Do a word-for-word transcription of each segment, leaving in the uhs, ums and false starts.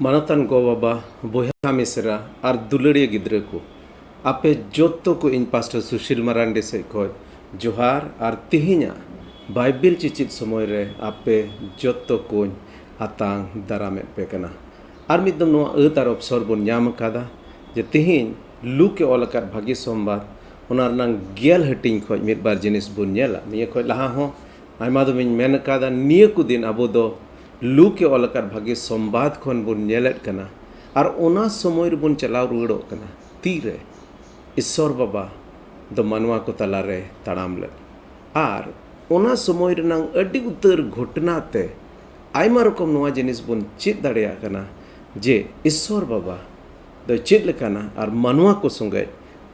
ᱢᱟᱱᱚᱛᱟᱱ ᱜᱚ-ᱵᱟᱵᱟ, ᱵᱚᱭᱦᱟ ᱢᱤᱥᱮᱨᱟ ᱟᱨ ᱫᱩᱞᱟᱹᱲᱤᱭᱟᱹ ᱜᱤᱫᱽᱨᱟᱹ ᱠᱚ, ᱟᱯᱮ ᱡᱚᱛᱚ ᱠᱚ ᱤᱧ ᱯᱟᱥᱴᱚᱨ ᱥᱩᱥᱤᱞ ᱢᱟᱨᱟᱱᱰᱤ ᱥᱮᱫ ᱠᱷᱚᱱ ᱡᱚᱦᱟᱨ ᱟᱨ ᱛᱤᱦᱤᱧᱟᱜ ᱵᱟᱭᱵᱮᱞ ᱪᱮᱪᱮᱫ ᱥᱚᱢᱚᱭ ᱨᱮ ᱟᱯᱮ ᱡᱚᱛᱚ ᱠᱚᱧ ᱟᱛᱟᱝ ᱫᱟᱨᱟᱢᱮᱫ ᱯᱮ ᱠᱟᱱᱟ᱾ ᱟᱨ ᱢᱤᱫ ᱫᱚᱢ ᱱᱚᱣᱟ ᱟᱹᱛ ᱟᱨ ᱚᱯᱥᱚᱨ ᱵᱚᱱ ᱧᱟᱢ ᱟᱠᱟᱫᱟ ᱡᱮ ᱛᱤᱦᱤᱧ ᱞᱩᱠ ᱮ ᱚᱞ ᱟᱠᱟᱫ ᱵᱷᱟᱹᱜᱤ ᱥᱚᱢᱵᱟᱫ, ᱚᱱᱟ ᱨᱮᱱᱟᱝ ᱜᱮᱞ ᱦᱟᱹᱴᱤᱧ ᱠᱷᱚᱱ ᱢᱤᱫ ᱵᱟᱨ ᱡᱤᱱᱤᱥ ᱵᱚᱱ ᱧᱮᱞᱟ᱾ ᱱᱤᱭᱟᱹ ᱠᱷᱚᱱ ᱞᱟᱦᱟ ᱦᱚᱸ ᱟᱭᱢᱟ ᱫᱚᱢᱤᱧ ᱢᱮᱱ ᱟᱠᱟᱫᱟ, ᱱᱤᱭᱟᱹ ᱠᱚ ᱫᱤᱱ ᱟᱵᱚ ᱫᱚ ᱞᱩᱠ ᱮ ᱚᱞ ᱟᱠᱟᱫ ᱵᱷᱟᱹᱜᱤ ᱥᱚᱢᱵᱟᱫ ᱠᱷᱚᱱ ᱵᱚᱱ ᱧᱮᱞᱮᱫ ᱠᱟᱱᱟ᱾ ᱟᱨ ᱚᱱᱟ ᱥᱚᱢᱚᱭ ᱨᱮᱵᱚᱱ ᱪᱟᱞᱟᱣ ᱨᱩᱣᱟᱹᱲᱚᱜ ᱠᱟᱱᱟ, ᱛᱤᱨᱮ ᱤᱥᱥᱚᱨ ᱵᱟᱵᱟ ᱫᱚ ᱢᱟᱱᱣᱟ ᱠᱚ ᱛᱟᱞᱟᱨᱮ ᱛᱟᱲᱟᱢ ᱞᱮᱫ᱾ ᱟᱨ ᱚᱱᱟ ᱥᱚᱢᱚᱭ ᱨᱮᱱᱟᱝ ᱟᱹᱰᱤ ᱩᱛᱟᱹᱨ ᱜᱷᱚᱴᱱᱟ ᱛᱮ ᱟᱭᱢᱟ ᱨᱚᱠᱚᱢ ᱱᱚᱣᱟ ᱡᱤᱱᱤᱥ ᱵᱚᱱ ᱪᱮᱫ ᱫᱟᱲᱮᱭᱟᱜ ᱠᱟᱱᱟ ᱡᱮ ᱤᱥᱥᱚᱨ ᱵᱟᱵᱟ ᱫᱚᱭ ᱪᱮᱫ ᱞᱮᱠᱟᱱᱟ ᱟᱨ ᱢᱟᱱᱣᱟ ᱠᱚ ᱥᱚᱸᱜᱮ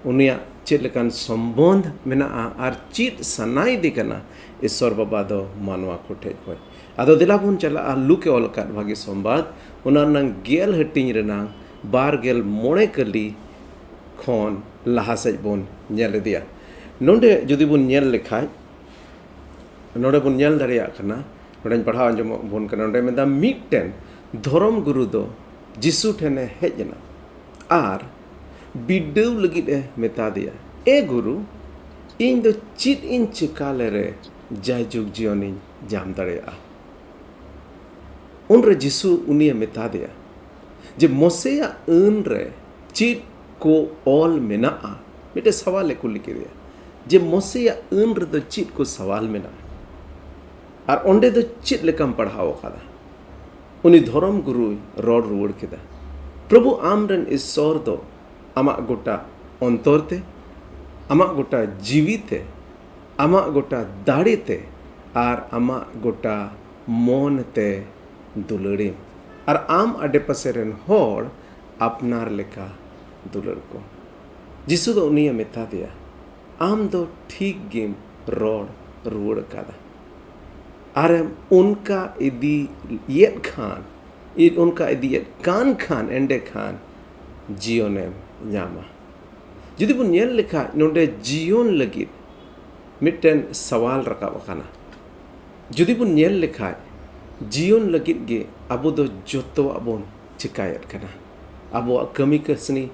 ᱩᱱᱤᱭᱟᱜ ᱪᱮᱫ ᱞᱮᱠᱟᱱ ᱥᱚᱢᱵᱚᱱᱫᱷ ᱢᱮᱱᱟᱜᱼᱟ ᱟᱨ ᱪᱮᱫ ᱥᱟᱱᱟᱭᱮᱫᱮ ᱠᱟᱱᱟ ᱤᱥᱥᱚᱨ ᱵᱟᱵᱟ ᱫᱚ ᱢᱟᱱᱣᱟ ᱠᱚ ᱴᱷᱮᱡ ᱠᱷᱚᱡ᱾ ᱟᱫᱚ ᱫᱮᱞᱟ ᱵᱚᱱ ᱪᱟᱞᱟᱜᱼᱟ ᱞᱩᱠ ᱮ ᱚᱞ ᱟᱠᱟᱫ ᱵᱷᱟᱹᱜᱤ ᱥᱚᱢᱵᱟᱫ, ᱚᱱᱟ ᱨᱮᱱᱟᱝ ᱜᱮᱞ ᱦᱟᱹᱴᱤᱧ ᱨᱮᱱᱟᱝ ᱵᱟᱨ ᱜᱮᱞ ᱢᱚᱬᱮ ᱠᱟᱹᱞᱤ ᱠᱷᱚᱱ ᱞᱟᱦᱟ ᱥᱮᱫ ᱵᱚᱱ ᱧᱮᱞ ᱤᱫᱤᱭᱟ᱾ ᱱᱚᱰᱮ ᱡᱩᱫᱤ ᱵᱚᱱ ᱧᱮᱞ ᱞᱮᱠᱷᱟᱡ, ᱱᱚᱰᱮ ᱵᱚᱱ ᱧᱮᱞ ᱫᱟᱲᱮᱭᱟᱜ ᱠᱟᱱᱟ, ᱱᱚᱰᱮᱧ ᱯᱟᱲᱦᱟᱣ ᱟᱸᱡᱚᱢᱚᱜ ᱵᱚᱱ ᱠᱟᱱᱟ, ᱱᱚᱰᱮ ᱢᱮᱱᱫᱟ, ᱢᱤᱫᱴᱮᱱ ᱫᱷᱚᱨᱚᱢ ᱜᱩᱨᱩ ᱫᱚ ᱡᱤᱥᱩ ᱴᱷᱮᱱᱮ ᱦᱮᱡ ᱮᱱᱟ ᱟᱨ ᱵᱤᱰᱟᱹᱣ ᱞᱟᱹᱜᱤᱫ ᱮ ᱢᱮᱛᱟ ᱫᱮᱭᱟ, "ᱮ ᱜᱩᱨᱩ, ᱤᱧ ᱫᱚ ᱪᱮᱫ ᱤᱧ ᱪᱮᱠᱟ ᱞᱮᱨᱮ ᱡᱟᱭᱡᱩᱜᱽ ᱡᱤᱭᱚᱱᱤᱧ ᱧᱟᱢ ᱫᱟᱲᱮᱭᱟᱜᱼᱟ?" ᱩᱱᱨᱮ ᱡᱤᱥᱩ ᱩᱱᱤᱭᱮ ᱢᱮᱛᱟ ᱫᱮᱭᱟ ᱡᱮ ᱢᱚᱥᱮᱭᱟᱜ ᱟᱹᱱ ᱨᱮ ᱪᱮᱫ ᱠᱚ ᱚᱞ ᱢᱮᱱᱟᱜᱼᱟ? ᱢᱤᱫᱴᱮᱱ ᱥᱟᱣᱟᱞ ᱮ ᱠᱩᱞᱤ ᱠᱮᱫᱮᱭᱟ ᱡᱮ ᱢᱚᱥᱮᱭᱟᱜ ᱟᱹᱱ ᱨᱮᱫᱚ ᱪᱮᱫ ᱠᱚ ᱥᱟᱣᱟᱞ ᱢᱮᱱᱟᱜᱼᱟ? ᱟᱨ ᱚᱸᱰᱮ ᱫᱚ ᱪᱮᱫ ᱞᱮᱠᱟᱢ ᱯᱟᱲᱦᱟᱣ ᱟᱠᱟᱫᱟ? ᱩᱱᱤ ᱫᱷᱚᱨᱚᱢ ᱜᱩᱨᱩᱭ ᱨᱚᱲ ᱨᱩᱣᱟᱹᱲ ᱠᱮᱫᱟ, "ᱯᱨᱚᱵᱷᱩ, ᱟᱢ ᱨᱮᱱ ᱤᱥᱥᱚᱨ ᱫᱚ ᱟᱢᱟᱜ ᱜᱚᱴᱟ ᱚᱱᱛᱚᱨ ᱛᱮ, ᱟᱢᱟᱜ ᱜᱚᱴᱟ ᱡᱤᱣᱤ ᱛᱮ, ᱟᱢᱟᱜ ᱜᱚᱴᱟ ᱫᱟᱲᱮ ᱛᱮ ᱟᱨ ᱟᱢᱟᱜ ᱜᱚᱴᱟ ᱢᱚᱱ ᱛᱮ ᱫᱩᱞᱟᱹᱲᱮᱢ, ᱟᱨ ᱟᱢ ᱟᱰᱮᱯᱟᱥᱮ ᱨᱮᱱ ᱦᱚᱲ ᱟᱯᱱᱟᱨ ᱞᱮᱠᱟ ᱫᱩᱞᱟᱹᱲ ᱠᱚᱢ᱾" ᱡᱤᱥᱩ ᱫᱚ ᱩᱱᱤᱭᱮ ᱢᱮᱛᱟ ᱫᱮᱭᱟ, "ᱟᱢ ᱫᱚ ᱴᱷᱤᱠ ᱜᱮᱢ ᱨᱚᱲ ᱨᱩᱣᱟᱹᱲ ᱟᱠᱟᱫᱟ᱾ ᱟᱨᱮᱢ ᱚᱱᱠᱟ ᱤᱫᱤᱭᱮᱫ ᱠᱷᱟᱱ, ᱚᱱᱠᱟ ᱤᱫᱤᱭᱮᱫ ᱠᱟᱱ ᱠᱷᱟᱱ, ᱮᱸᱰᱮ ᱠᱷᱟᱱ ᱡᱤᱭᱚᱱᱮᱢ ᱧᱟᱢᱟ᱾" ᱡᱩᱫᱤ ᱵᱚᱱ ᱧᱮᱞ ᱞᱮᱠᱷᱟᱡ, ᱱᱚᱰᱮ ᱡᱤᱭᱚᱱ ᱞᱟᱹᱜᱤᱫ ᱢᱤᱫᱴᱮᱱ ᱥᱟᱣᱟᱞ ᱨᱟᱠᱟᱵ ᱟᱠᱟᱱᱟ᱾ ᱡᱩᱫᱤ ᱵᱚᱱ ᱧᱮᱞ ᱞᱮᱠᱷᱟᱡ, ᱡᱤᱭᱚᱱ ᱞᱟᱹᱜᱤᱫ ᱜᱮ ᱟᱵᱚ ᱫᱚ ᱡᱚᱛᱚᱣᱟᱜ ᱵᱚᱱ ᱪᱮᱠᱟᱭᱮᱫ ᱠᱟᱱᱟ᱾ ᱟᱵᱚᱣᱟᱜ ᱠᱟᱹᱢᱤ ᱠᱟᱹᱥᱱᱤ,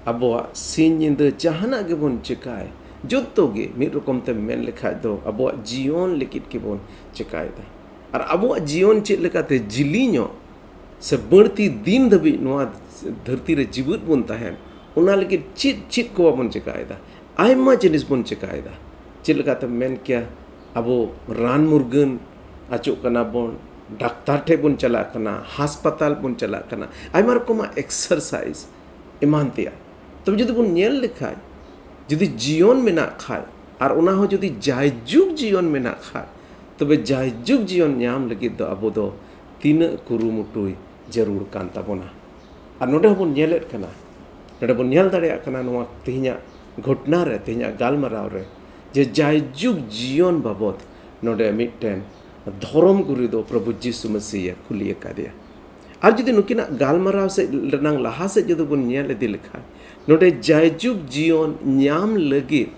ᱟᱵᱚᱣᱟᱜ ᱥᱤᱧ ᱧᱤᱫᱟᱹ ᱡᱟᱦᱟᱱᱟᱜ ᱜᱮᱵᱚᱱ ᱪᱮᱠᱟᱭ, ᱡᱚᱛᱚ ᱜᱮ ᱢᱤᱫ ᱨᱚᱠᱚᱢ ᱛᱮᱢ ᱢᱮᱱ ᱞᱮᱠᱷᱟᱡ ᱫᱚ ᱟᱵᱚᱣᱟᱜ ᱡᱤᱭᱚᱱ ᱞᱟᱹᱜᱤᱫ ᱜᱮᱵᱚᱱ ᱪᱮᱠᱟᱭᱮᱫᱟ᱾ ᱟᱨ ᱟᱵᱚᱣᱟᱜ ᱡᱤᱭᱚᱱ ᱪᱮᱫ ᱞᱮᱠᱟᱛᱮ ᱡᱤᱞᱤᱧᱚᱜ ᱥᱮ ᱵᱟᱹᱲᱛᱤ ᱫᱤᱱ ᱫᱷᱟᱹᱵᱤᱡ ᱱᱚᱣᱟ ᱫᱷᱟᱹᱨᱛᱤ ᱨᱮ ᱡᱤᱣᱤᱫ ᱵᱚᱱ ᱛᱟᱦᱮᱱ, ᱚᱱᱟ ᱞᱟᱹᱜᱤᱫ ᱪᱮᱫ ᱪᱮᱫ ᱠᱚ ᱵᱟᱵᱚᱱ ᱪᱮᱠᱟᱭᱮᱫᱟ? ᱟᱭᱢᱟ ᱡᱤᱱᱤᱥ ᱵᱚᱱ ᱪᱮᱠᱟᱭᱮᱫᱟ᱾ ᱪᱮᱫ ᱞᱮᱠᱟᱛᱮᱢ ᱢᱮᱱ ᱠᱮᱭᱟ, ᱟᱵᱚ ᱨᱟᱱ ᱢᱩᱨᱜᱟᱹᱱ ᱟᱪᱚᱜ ᱠᱟᱱᱟ ᱵᱚᱱ, ᱰᱟᱠᱛᱟᱨ ᱴᱷᱮᱡ ᱵᱚᱱ ᱪᱟᱞᱟᱜ ᱠᱟᱱᱟ, ᱦᱟᱥᱯᱟᱛᱟᱞ ᱵᱚᱱ ᱪᱟᱞᱟᱜ ᱠᱟᱱᱟ, ᱟᱭᱢᱟ ᱨᱚᱠᱚᱢᱟᱜ ᱮᱠᱥᱟᱨᱥᱟᱭᱤᱡᱽ ᱮᱢᱟᱱ ᱛᱮᱭᱟᱜ᱾ ᱛᱚᱵᱮ ᱡᱩᱫᱤ ᱵᱚᱱ ᱧᱮᱞ ᱞᱮᱠᱷᱟᱡ, ᱡᱩᱫᱤ ᱡᱤᱭᱚᱱ ᱢᱮᱱᱟᱜ ᱠᱷᱟᱡ, ᱟᱨ ᱚᱱᱟ ᱦᱚᱸ ᱡᱩᱫᱤ ᱡᱟᱭᱡᱩᱜᱽ ᱡᱤᱭᱚᱱ ᱢᱮᱱᱟᱜ ᱠᱷᱟᱡ, ᱛᱚᱵᱮ ᱡᱟᱭᱡᱩᱜᱽ ᱡᱤᱭᱚᱱ ᱧᱟᱢ ᱞᱟᱹᱜᱤᱫ ᱫᱚ ᱟᱵᱚ ᱫᱚ ᱛᱤᱱᱟᱹᱜ ᱠᱩᱨᱩᱢᱩᱴᱩᱭ ᱡᱟᱹᱨᱩᱲ ᱠᱟᱱ ᱛᱟᱵᱚᱱᱟ᱾ ᱟᱨ ᱱᱚᱰᱮ ᱦᱚᱸᱵᱚᱱ ᱧᱮᱞᱮᱫ ᱠᱟᱱᱟ, ᱱᱚᱰᱮ ᱵᱚᱱ ᱧᱮᱞ ᱫᱟᱲᱮᱭᱟᱜ ᱠᱟᱱᱟ ᱱᱚᱣᱟ ᱛᱮᱦᱮᱧᱟᱜ ᱜᱷᱚᱴᱱᱟ ᱨᱮ, ᱛᱮᱦᱮᱧᱟᱜ ᱜᱟᱞᱢᱟᱨᱟᱣ ᱨᱮ, ᱡᱮ ᱡᱟᱭᱡᱩᱜᱽ ᱡᱤᱭᱚᱱ ᱵᱟᱵᱚᱫ ᱱᱚᱰᱮ ᱢᱤᱫᱴᱮᱱ ᱫᱷᱚᱨᱚᱢ ᱜᱩᱨᱩ ᱫᱚ ᱯᱨᱚᱵᱷᱩ ᱡᱤᱥᱩ ᱢᱟᱹᱥᱤᱭᱮ ᱠᱩᱞᱤ ᱟᱠᱟᱫᱮᱭᱟ᱾ ᱟᱨ ᱡᱩᱫᱤ ᱱᱩᱠᱤᱱᱟᱜ ᱜᱟᱞᱢᱟᱨᱟᱣ ᱥᱮᱫ ᱨᱮᱱᱟᱝ ᱞᱟᱦᱟ ᱥᱮᱫ ᱡᱩᱫᱤ ᱵᱚᱱ ᱧᱮᱞ ᱤᱫᱤ ᱞᱮᱠᱷᱟᱱ, ᱱᱚᱰᱮ ᱡᱟᱭᱡᱩᱜᱽ ᱡᱤᱭᱚᱱ ᱧᱟᱢ ᱞᱟᱹᱜᱤᱫ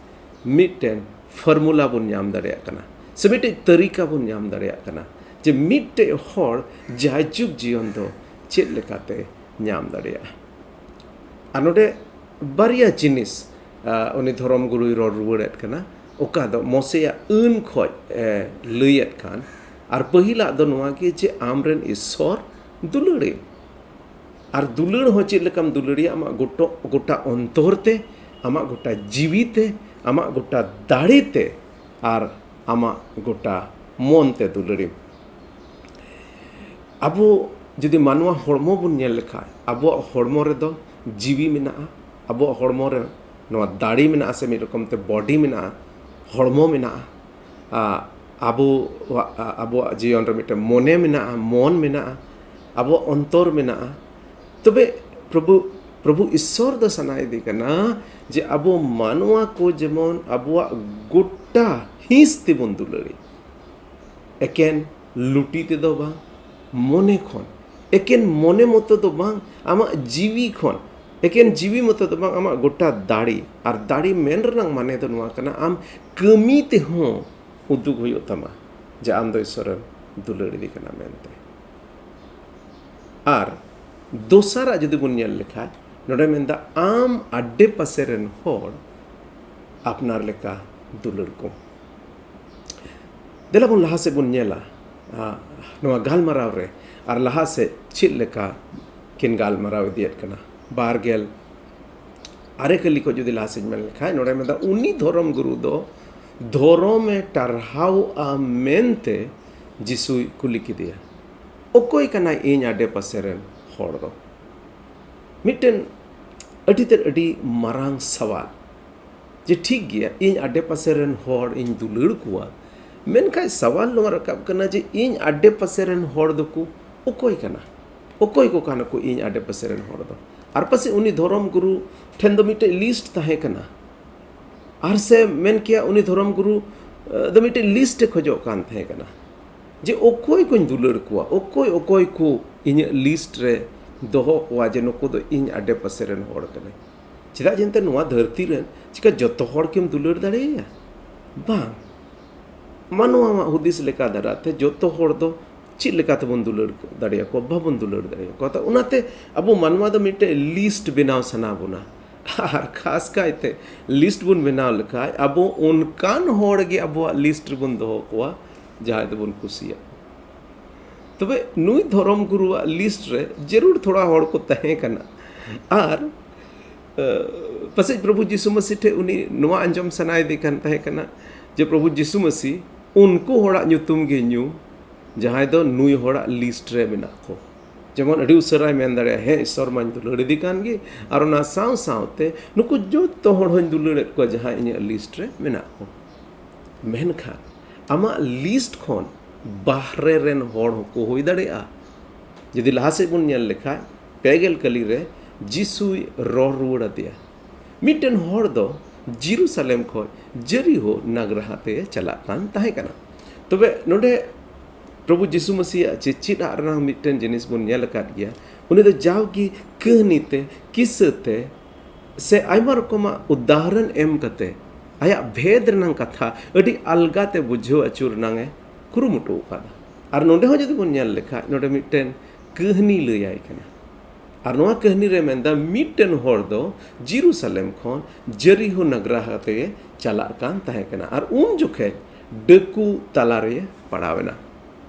ᱢᱤᱫᱴᱮᱱ ᱯᱷᱚᱨᱢᱩᱞᱟ ᱵᱚᱱ ᱧᱟᱢ ᱫᱟᱲᱮᱭᱟᱜ ᱠᱟᱱᱟ, ᱥᱮ ᱢᱤᱫᱴᱮᱱ ᱛᱟᱹᱨᱤᱠᱟ ᱵᱚᱱ ᱧᱟᱢ ᱫᱟᱲᱮᱭᱟᱜ ᱠᱟᱱᱟ ᱡᱮ ᱢᱤᱫᱴᱮᱡ ᱦᱚᱲ ᱡᱟᱭᱡᱩᱜᱽ ᱡᱤᱭᱚᱱ ᱫᱚ ᱪᱮᱫ ᱞᱮᱠᱟᱛᱮ ᱧᱟᱢ ᱫᱟᱲᱮᱭᱟᱜᱼᱟ᱾ ᱟᱨ ᱱᱚᱰᱮ ᱵᱟᱨᱭᱟ ᱡᱤᱱᱤᱥ, ᱟ, ᱩᱱᱤ ᱫᱷᱚᱨᱚᱢ ᱜᱩᱨᱩᱭ ᱨᱚᱲ ᱨᱩᱣᱟᱹᱲᱮᱫ ᱠᱟᱱᱟ, ᱚᱠᱟ ᱫᱚ ᱢᱚᱥᱮᱭᱟᱜ ᱟᱹᱱ ᱠᱷᱚᱡ ᱮ ᱞᱟᱹᱭᱮᱫ ᱠᱟᱱ᱾ ᱟᱨ ᱯᱟᱹᱦᱤᱞᱟᱜ ᱫᱚ ᱱᱚᱣᱟ ᱜᱮ ᱡᱮ ᱟᱢᱨᱮᱱ ᱤᱥᱥᱚᱨ ᱫᱩᱞᱟᱹᱲᱤᱢ᱾ ᱟᱨ ᱫᱩᱞᱟᱹᱲ ᱦᱚᱸ ᱪᱮᱫ ᱞᱮᱠᱟᱢ ᱫᱩᱞᱟᱹᱲᱤᱭᱟ? ᱟᱢᱟᱜ ᱜᱚᱴᱚ-, ᱜᱚᱴᱟ ᱚᱱᱛᱚᱨ ᱛᱮ, ᱟᱢᱟᱜ ᱜᱚᱴᱟ ᱡᱤᱣᱤ ᱛᱮ, ᱟᱢᱟᱜ ᱜᱚᱴᱟ ᱫᱟᱲᱮ ᱛᱮ, ᱟᱨ ᱟᱢᱟᱜ ᱜᱚᱴᱟ ᱢᱚᱱ ᱛᱮ ᱫᱩᱞᱟᱹᱲᱤᱢ᱾ ᱟᱵᱚ ᱡᱩᱫᱤ ᱢᱟᱱᱣᱟ ᱦᱚᱲᱢᱚ ᱵᱚᱱ ᱧᱮᱞ ᱞᱮᱠᱷᱟᱡ, ᱟᱵᱚᱣᱟᱜ ᱦᱚᱲᱢᱚ ᱨᱮᱫᱚ ᱡᱤᱣᱤ ᱢᱮᱱᱟᱜᱼᱟ, ᱟᱵᱚᱣᱟᱜ ᱦᱚᱲᱢᱚ ᱨᱮ ᱱᱚᱣᱟ ᱫᱟᱲᱮ ᱢᱮᱱᱟᱜᱼᱟ, ᱥᱮ ᱢᱤᱫ ᱨᱚᱠᱚᱢ ᱛᱮ ᱵᱚᱰᱤ ᱢᱮᱱᱟᱜᱼᱟ, ᱦᱚᱲᱢᱚ ᱢᱮᱱᱟᱜᱼᱟ, ᱟ, ᱟᱵᱚᱣᱟᱜ, ᱟ, ᱟᱵᱚᱣᱟᱜ ᱡᱤᱭᱚᱱ ᱨᱮ ᱢᱤᱫᱴᱮᱱ ᱢᱚᱱᱮ ᱢᱮᱱᱟᱜᱼᱟ, ᱢᱚᱱ ᱢᱮᱱᱟᱜᱼᱟ, ᱟᱵᱚᱣᱟᱜ ᱚᱱᱛᱚᱨ ᱢᱮᱱᱟᱜᱼᱟ᱾ ᱛᱚᱵᱮ ᱯᱨᱚᱵᱷᱩ, ᱯᱨᱚᱵᱷᱩ ᱤᱥᱥᱚᱨ ᱫᱚ ᱥᱟᱱᱟᱭᱮᱫᱮ ᱠᱟᱱᱟ ᱡᱮ ᱟᱵᱚ ᱢᱟᱱᱣᱟ ᱠᱚ ᱡᱮᱢᱚᱱ ᱟᱵᱚᱣᱟᱜ ᱜᱚᱴᱟ ᱦᱤᱸᱥ ᱛᱮᱵᱚᱱ ᱫᱩᱞᱟᱹᱲᱤ᱾ ᱮᱠᱮᱱ ᱞᱩᱴᱤ ᱛᱮᱫᱚ ᱵᱟᱝ, ᱢᱚᱱᱮ ᱠᱷᱚᱱ᱾ ᱮᱠᱮᱱ ᱢᱚᱱᱮ ᱢᱚᱛᱚ ᱫᱚ ᱵᱟᱝ, ᱟᱢᱟᱜ ᱡᱤᱣᱤ ᱠᱷᱚᱱ᱾ ᱮᱠᱮᱱ ᱡᱤᱣᱤ ᱢᱚᱛᱚ ᱫᱚ ᱵᱟᱝ, ᱟᱢᱟᱜ ᱜᱚᱴᱟ ᱫᱟᱲᱮ᱾ ᱟᱨ ᱫᱟᱲᱮ ᱢᱮᱱ ᱨᱮᱱᱟᱜ ᱢᱟᱱᱮ ᱫᱚ ᱱᱚᱣᱟ ᱠᱟᱱᱟ, ᱟᱢ ᱠᱟᱹᱢᱤ ᱛᱮᱦᱚᱸ ᱩᱫᱩᱜ ᱦᱩᱭᱩᱜ ᱛᱟᱢᱟ ᱡᱮ ᱟᱢ ᱫᱚ ᱤᱥᱥᱚᱨᱮᱢ ᱫᱩᱞᱟᱹᱲ ᱤᱫᱤ ᱠᱟᱱᱟ ᱢᱮᱱᱛᱮ᱾ ᱟᱨ ᱫᱚᱥᱟᱨᱟᱜ ᱡᱩᱫᱤ ᱵᱚᱱ ᱧᱮᱞ ᱞᱮᱠᱷᱟᱡ, ᱱᱚᱰᱮ ᱢᱮᱱᱫᱟ, ᱟᱢ ᱟᱰᱮ ᱯᱟᱥᱮ ᱨᱮᱱ ᱦᱚᱲ ᱟᱯᱱᱟᱨ ᱞᱮᱠᱟ ᱫᱩᱞᱟᱹᱲ ᱠᱚᱢ᱾ ᱫᱮᱞᱟ ᱵᱚᱱ ᱞᱟᱦᱟ ᱥᱮᱫ ᱵᱚᱱ ᱧᱮᱞᱟ, ᱟ, ᱱᱚᱣᱟ ᱜᱟᱞᱢᱟᱨᱟᱣ ᱨᱮ, ᱟᱨ ᱞᱟᱦᱟ ᱥᱮᱫ ᱪᱮᱫ ᱞᱮᱠᱟ ᱠᱤᱱ ᱜᱟᱞᱢᱟᱨᱟᱣ ᱤᱫᱤᱭᱮᱫ ᱠᱟᱱᱟ᱾ ᱵᱟᱨ ᱜᱮᱞ ᱟᱨᱮ ᱠᱟᱹᱞᱤ ᱠᱷᱚᱱ ᱡᱩᱫᱤ ᱞᱟᱦᱟ ᱥᱮᱫ ᱢᱮᱱ ᱞᱮᱠᱷᱟᱡ, ᱱᱚᱰᱮ ᱢᱮᱱᱫᱟ, ᱩᱱᱤ ᱫᱷᱚᱨᱚᱢ ᱜᱩᱨᱩ ᱫᱚ ᱫᱷᱚᱨᱚᱢᱮ ᱴᱟᱨᱦᱟᱣᱼᱟ ᱢᱮᱱᱛᱮ ᱡᱤᱥᱩᱭ ᱠᱩᱞᱤ ᱠᱮᱫᱮᱭᱟ, "ᱚᱠᱚᱭ ᱠᱟᱱᱟᱭ ᱤᱧ ᱟᱰᱮ ᱯᱟᱥᱮ ᱨᱮᱱ ᱦᱚᱲ ᱫᱚ?" ᱢᱤᱫᱴᱮᱱ ᱟᱹᱰᱤ ᱛᱮᱫ ᱟᱹᱰᱤ ᱢᱟᱨᱟᱝ ᱥᱟᱣᱟᱞ, ᱡᱮ ᱴᱷᱤᱠ ᱜᱮᱭᱟ, ᱤᱧ ᱟᱰᱮ ᱯᱟᱥᱮ ᱨᱮᱱ ᱦᱚᱲ ᱤᱧ ᱫᱩᱞᱟᱹᱲ ᱠᱚᱣᱟ, ᱢᱮᱱᱠᱷᱟᱱ ᱥᱟᱣᱟᱞ ᱱᱚᱣᱟ ᱨᱟᱠᱟᱵ ᱠᱟᱱᱟ ᱡᱮ ᱤᱧ ᱟᱰᱮ ᱯᱟᱥᱮ ᱨᱮᱱ ᱦᱚᱲ ᱫᱚᱠᱚ ᱚᱠᱚᱭ ᱠᱟᱱᱟ? ᱚᱠᱚᱭ ᱠᱚ ᱠᱟᱱᱟ ᱠᱚ ᱤᱧ ᱟᱰᱮ ᱯᱟᱥᱮ ᱨᱮᱱ ᱦᱚᱲ ᱫᱚ? ᱟᱨ ᱯᱟᱥᱮ ᱩᱱᱤ ᱫᱷᱚᱨᱚᱢ ᱜᱩᱨᱩ ᱴᱷᱮᱱ ᱫᱚ ᱢᱤᱫᱴᱮᱡ ᱞᱤᱥᱴ ᱛᱟᱦᱮᱸ ᱠᱟᱱᱟ, ᱟᱨ ᱥᱮ ᱢᱮᱱ ᱠᱮᱭᱟ, ᱩᱱᱤ ᱫᱷᱚᱨᱚᱢ ᱜᱩᱨᱩ, ᱮ, ᱫᱚ ᱢᱤᱫᱴᱮᱡ ᱞᱤᱥᱴ ᱮ ᱠᱷᱚᱡᱚᱜ ᱠᱟᱱ ᱛᱟᱦᱮᱸ ᱠᱟᱱᱟ ᱡᱮ ᱚᱠᱚᱭ ᱠᱚᱧ ᱫᱩᱞᱟᱹᱲ ᱠᱚᱣᱟ, ᱚᱠᱚᱭ ᱚᱠᱚᱭ ᱠᱚ ᱤᱧᱟᱹᱜ ᱞᱤᱥᱴ ᱨᱮ ᱫᱚᱦᱚ ᱠᱚᱣᱟ ᱡᱮ ᱱᱩᱠᱩ ᱫᱚ ᱤᱧ ᱟᱰᱮ ᱯᱟᱥᱮ ᱨᱮᱱ ᱦᱚᱲ ᱠᱟᱱᱟᱭ᱾ ᱪᱮᱫᱟᱜ ᱡᱮ ᱮᱱᱛᱮ ᱱᱚᱣᱟ ᱫᱷᱟᱹᱨᱛᱤ ᱨᱮᱱ ᱪᱤᱠᱟ ᱡᱚᱛᱚ ᱦᱚᱲ ᱠᱤᱢ ᱫᱩᱞᱟᱹᱲ ᱫᱟᱲᱮᱭᱟᱭᱟ? ᱵᱟᱝ᱾ ᱢᱟᱱᱣᱟᱣᱟᱜ ᱦᱩᱫᱤᱥ ᱞᱮᱠᱟ ᱫᱷᱟᱨᱟᱛᱮ ᱡᱚᱛᱚ ᱦᱚᱲ ᱫᱚ ᱪᱮᱫ ᱞᱮᱠᱟ ᱛᱮᱵᱚᱱ ᱫᱩᱞᱟᱹᱲ ᱫᱟᱲᱮᱭᱟᱠᱚᱣᱟ? ᱵᱟᱵᱚᱱ ᱫᱩᱞᱟᱹᱲ ᱫᱟᱲᱮᱭᱟᱠᱚᱣᱟ᱾ ᱛᱚ, ᱚᱱᱟᱛᱮ ᱟᱵᱚ ᱢᱟᱱᱣᱟ ᱫᱚ ᱢᱤᱫᱴᱮᱡ ᱞᱤᱥᱴ ᱵᱮᱱᱟᱣ ᱥᱟᱱᱟ ᱵᱚᱱᱟ, ᱟᱨ ᱠᱷᱟᱥ ᱠᱟᱭᱛᱮ ᱞᱤᱥᱴ ᱵᱚᱱ ᱵᱮᱱᱟᱣ ᱞᱮᱠᱷᱟᱡ ᱟᱵᱚ ᱚᱱᱠᱟᱱ ᱦᱚᱲ ᱜᱮ ᱟᱵᱚᱣᱟᱜ ᱞᱤᱥᱴ ᱨᱮᱵᱚᱱ ᱫᱚᱦᱚ ᱠᱚᱣᱟ ᱡᱟᱦᱟᱸᱭ ᱫᱚᱵᱚᱱ ᱠᱩᱥᱤᱭᱟᱜ᱾ ᱛᱚᱵᱮ ᱱᱩᱭ ᱫᱷᱚᱨᱚᱢ ᱜᱩᱨᱩᱣᱟᱜ ᱞᱤᱥᱴ ᱨᱮ ᱡᱟᱹᱨᱩᱲ ᱛᱷᱚᱲᱟ ᱦᱚᱲ ᱠᱚ ᱛᱟᱦᱮᱸ ᱠᱟᱱᱟ, ᱟᱨ, ᱮ, ᱯᱟᱥᱮᱡ ᱯᱨᱚᱵᱷᱩ ᱡᱤᱥᱩ ᱢᱟᱹᱥᱤ ᱴᱷᱮᱱ ᱩᱱᱤ ᱱᱚᱣᱟ ᱟᱸᱡᱚᱢ ᱥᱟᱱᱟᱭᱮᱫᱮ ᱠᱟᱱ ᱛᱟᱦᱮᱸ ᱠᱟᱱᱟ ᱡᱮ, "ᱯᱨᱚᱵᱷᱩ ᱡᱤᱥᱩ ᱢᱟᱹᱥᱤ, ᱩᱱᱠᱩ ᱦᱚᱲᱟᱜ ᱧᱩᱛᱩᱢ ᱜᱮ ᱧᱩᱢ, ᱡᱟᱦᱟᱸᱭ ᱫᱚ ᱱᱩᱭ ᱦᱚᱲᱟᱜ ᱞᱤᱥᱴ ᱨᱮ ᱢᱮᱱᱟᱜ ᱠᱚ᱾" ᱡᱮᱢᱚᱱ ᱟᱹᱰᱤ ᱩᱥᱟᱹᱨᱟᱭ ᱢᱮᱱ ᱫᱟᱲᱮᱭᱟᱜᱼᱟ, "ᱦᱮᱸ, ᱤᱥᱥᱚᱨ ᱢᱟᱧ ᱫᱩᱞᱟᱹᱲ ᱤᱫᱤ ᱠᱟᱱ ᱜᱮ, ᱟᱨ ᱚᱱᱟ ᱥᱟᱶ ᱥᱟᱶᱛᱮ ᱱᱩᱠᱩ ᱡᱚᱛᱚ ᱦᱚᱲ ᱦᱚᱧ ᱫᱩᱞᱟᱹᱲᱮᱫ ᱠᱚᱣᱟ, ᱡᱟᱦᱟᱸᱭ ᱤᱧᱟᱹᱜ ᱞᱤᱥᱴ ᱨᱮ ᱢᱮᱱᱟᱜ ᱠᱚ᱾" ᱢᱮᱱᱠᱷᱟᱱ ᱟᱢᱟᱜ ᱞᱤᱥᱴ ᱠᱷᱚᱱ ᱵᱟᱦᱨᱮ ᱨᱮᱱ ᱦᱚᱲ ᱦᱚᱸᱠᱚ ᱦᱩᱭ ᱫᱟᱲᱮᱭᱟᱜᱼᱟ᱾ ᱡᱩᱫᱤ ᱞᱟᱦᱟ ᱥᱮᱫ ᱵᱚᱱ ᱧᱮᱞ ᱞᱮᱠᱷᱟᱡ, ᱯᱮ ᱜᱮᱞ ᱠᱟᱹᱞᱤ ᱨᱮ ᱡᱤᱥᱩᱭ ᱨᱚᱲ ᱨᱩᱣᱟᱹᱲ ᱟᱫᱮᱭᱟ᱾ ᱢᱤᱫᱴᱮᱱ ᱦᱚᱲ ᱫᱚ ᱡᱮᱨᱩᱥᱟᱞᱮᱢ ᱠᱷᱚᱱ ᱡᱮᱨᱤᱦᱳ ᱱᱟᱜᱽᱨᱟᱦᱟ ᱛᱮ ᱪᱟᱞᱟᱜ ᱠᱟᱱ ᱛᱟᱦᱮᱸ ᱠᱟᱱᱟ᱾ ᱛᱚᱵᱮ ᱱᱚᱰᱮ ᱯᱨᱚᱵᱷᱩ ᱡᱤᱥᱩ ᱢᱟᱹᱥᱤᱭᱟᱜ ᱪᱮ-, ᱪᱮᱫ ᱟᱜ ᱨᱮᱱᱟᱜ ᱢᱤᱫᱴᱮᱱ ᱡᱤᱱᱤᱥ ᱵᱚᱱ ᱧᱮᱞ ᱟᱠᱟᱫ ᱜᱮᱭᱟ᱾ ᱩᱱᱤ ᱫᱚ ᱡᱟᱣᱜᱮ ᱠᱟᱹᱦᱱᱤ ᱛᱮ, ᱠᱤᱥᱟᱹ ᱛᱮ, ᱥᱮ ᱟᱭᱢᱟ ᱨᱚᱠᱚᱢᱟᱜ ᱩᱫᱟᱦᱚᱨᱚᱱ ᱮᱢ ᱠᱟᱛᱮ ᱟᱭᱟᱜ ᱵᱷᱮᱫ ᱨᱮᱱᱟᱜ ᱠᱟᱛᱷᱟ ᱟᱹᱰᱤ ᱟᱞᱜᱟ ᱛᱮ ᱵᱩᱡᱷᱟᱹᱣ ᱟᱹᱪᱩᱨ ᱨᱮᱱᱟᱜ ᱮ ᱠᱩᱨᱩᱢᱩᱴᱩ ᱟᱠᱟᱫᱟ᱾ ᱟᱨ ᱱᱚᱰᱮ ᱦᱚᱸ ᱡᱩᱫᱤ ᱵᱚᱱ ᱧᱮᱞ ᱞᱮᱠᱷᱟᱡ, ᱱᱚᱰᱮ ᱢᱤᱫᱴᱮᱱ ᱠᱟᱹᱦᱱᱤ ᱞᱟᱹᱭᱟᱭ ᱠᱟᱱᱟ᱾ ᱟᱨ ᱱᱚᱣᱟ ᱠᱟᱹᱦᱱᱤ ᱨᱮ ᱢᱮᱱᱫᱟ, ᱢᱤᱫᱴᱮᱱ ᱦᱚᱲ ᱫᱚ ᱡᱮᱨᱩᱥᱟᱞᱮᱢ ᱠᱷᱚᱱ ᱡᱮᱨᱤᱦᱳ ᱱᱟᱜᱽᱨᱟ ᱠᱟᱛᱮ ᱪᱟᱞᱟᱜ ᱠᱟᱱ ᱛᱟᱦᱮᱸ ᱠᱟᱱᱟ, ᱟᱨ ᱩᱱ ᱡᱚᱠᱷᱮᱡ ᱰᱟᱹᱠᱩ ᱛᱟᱞᱟᱨᱮ ᱯᱟᱲᱟᱣ ᱮᱱᱟ᱾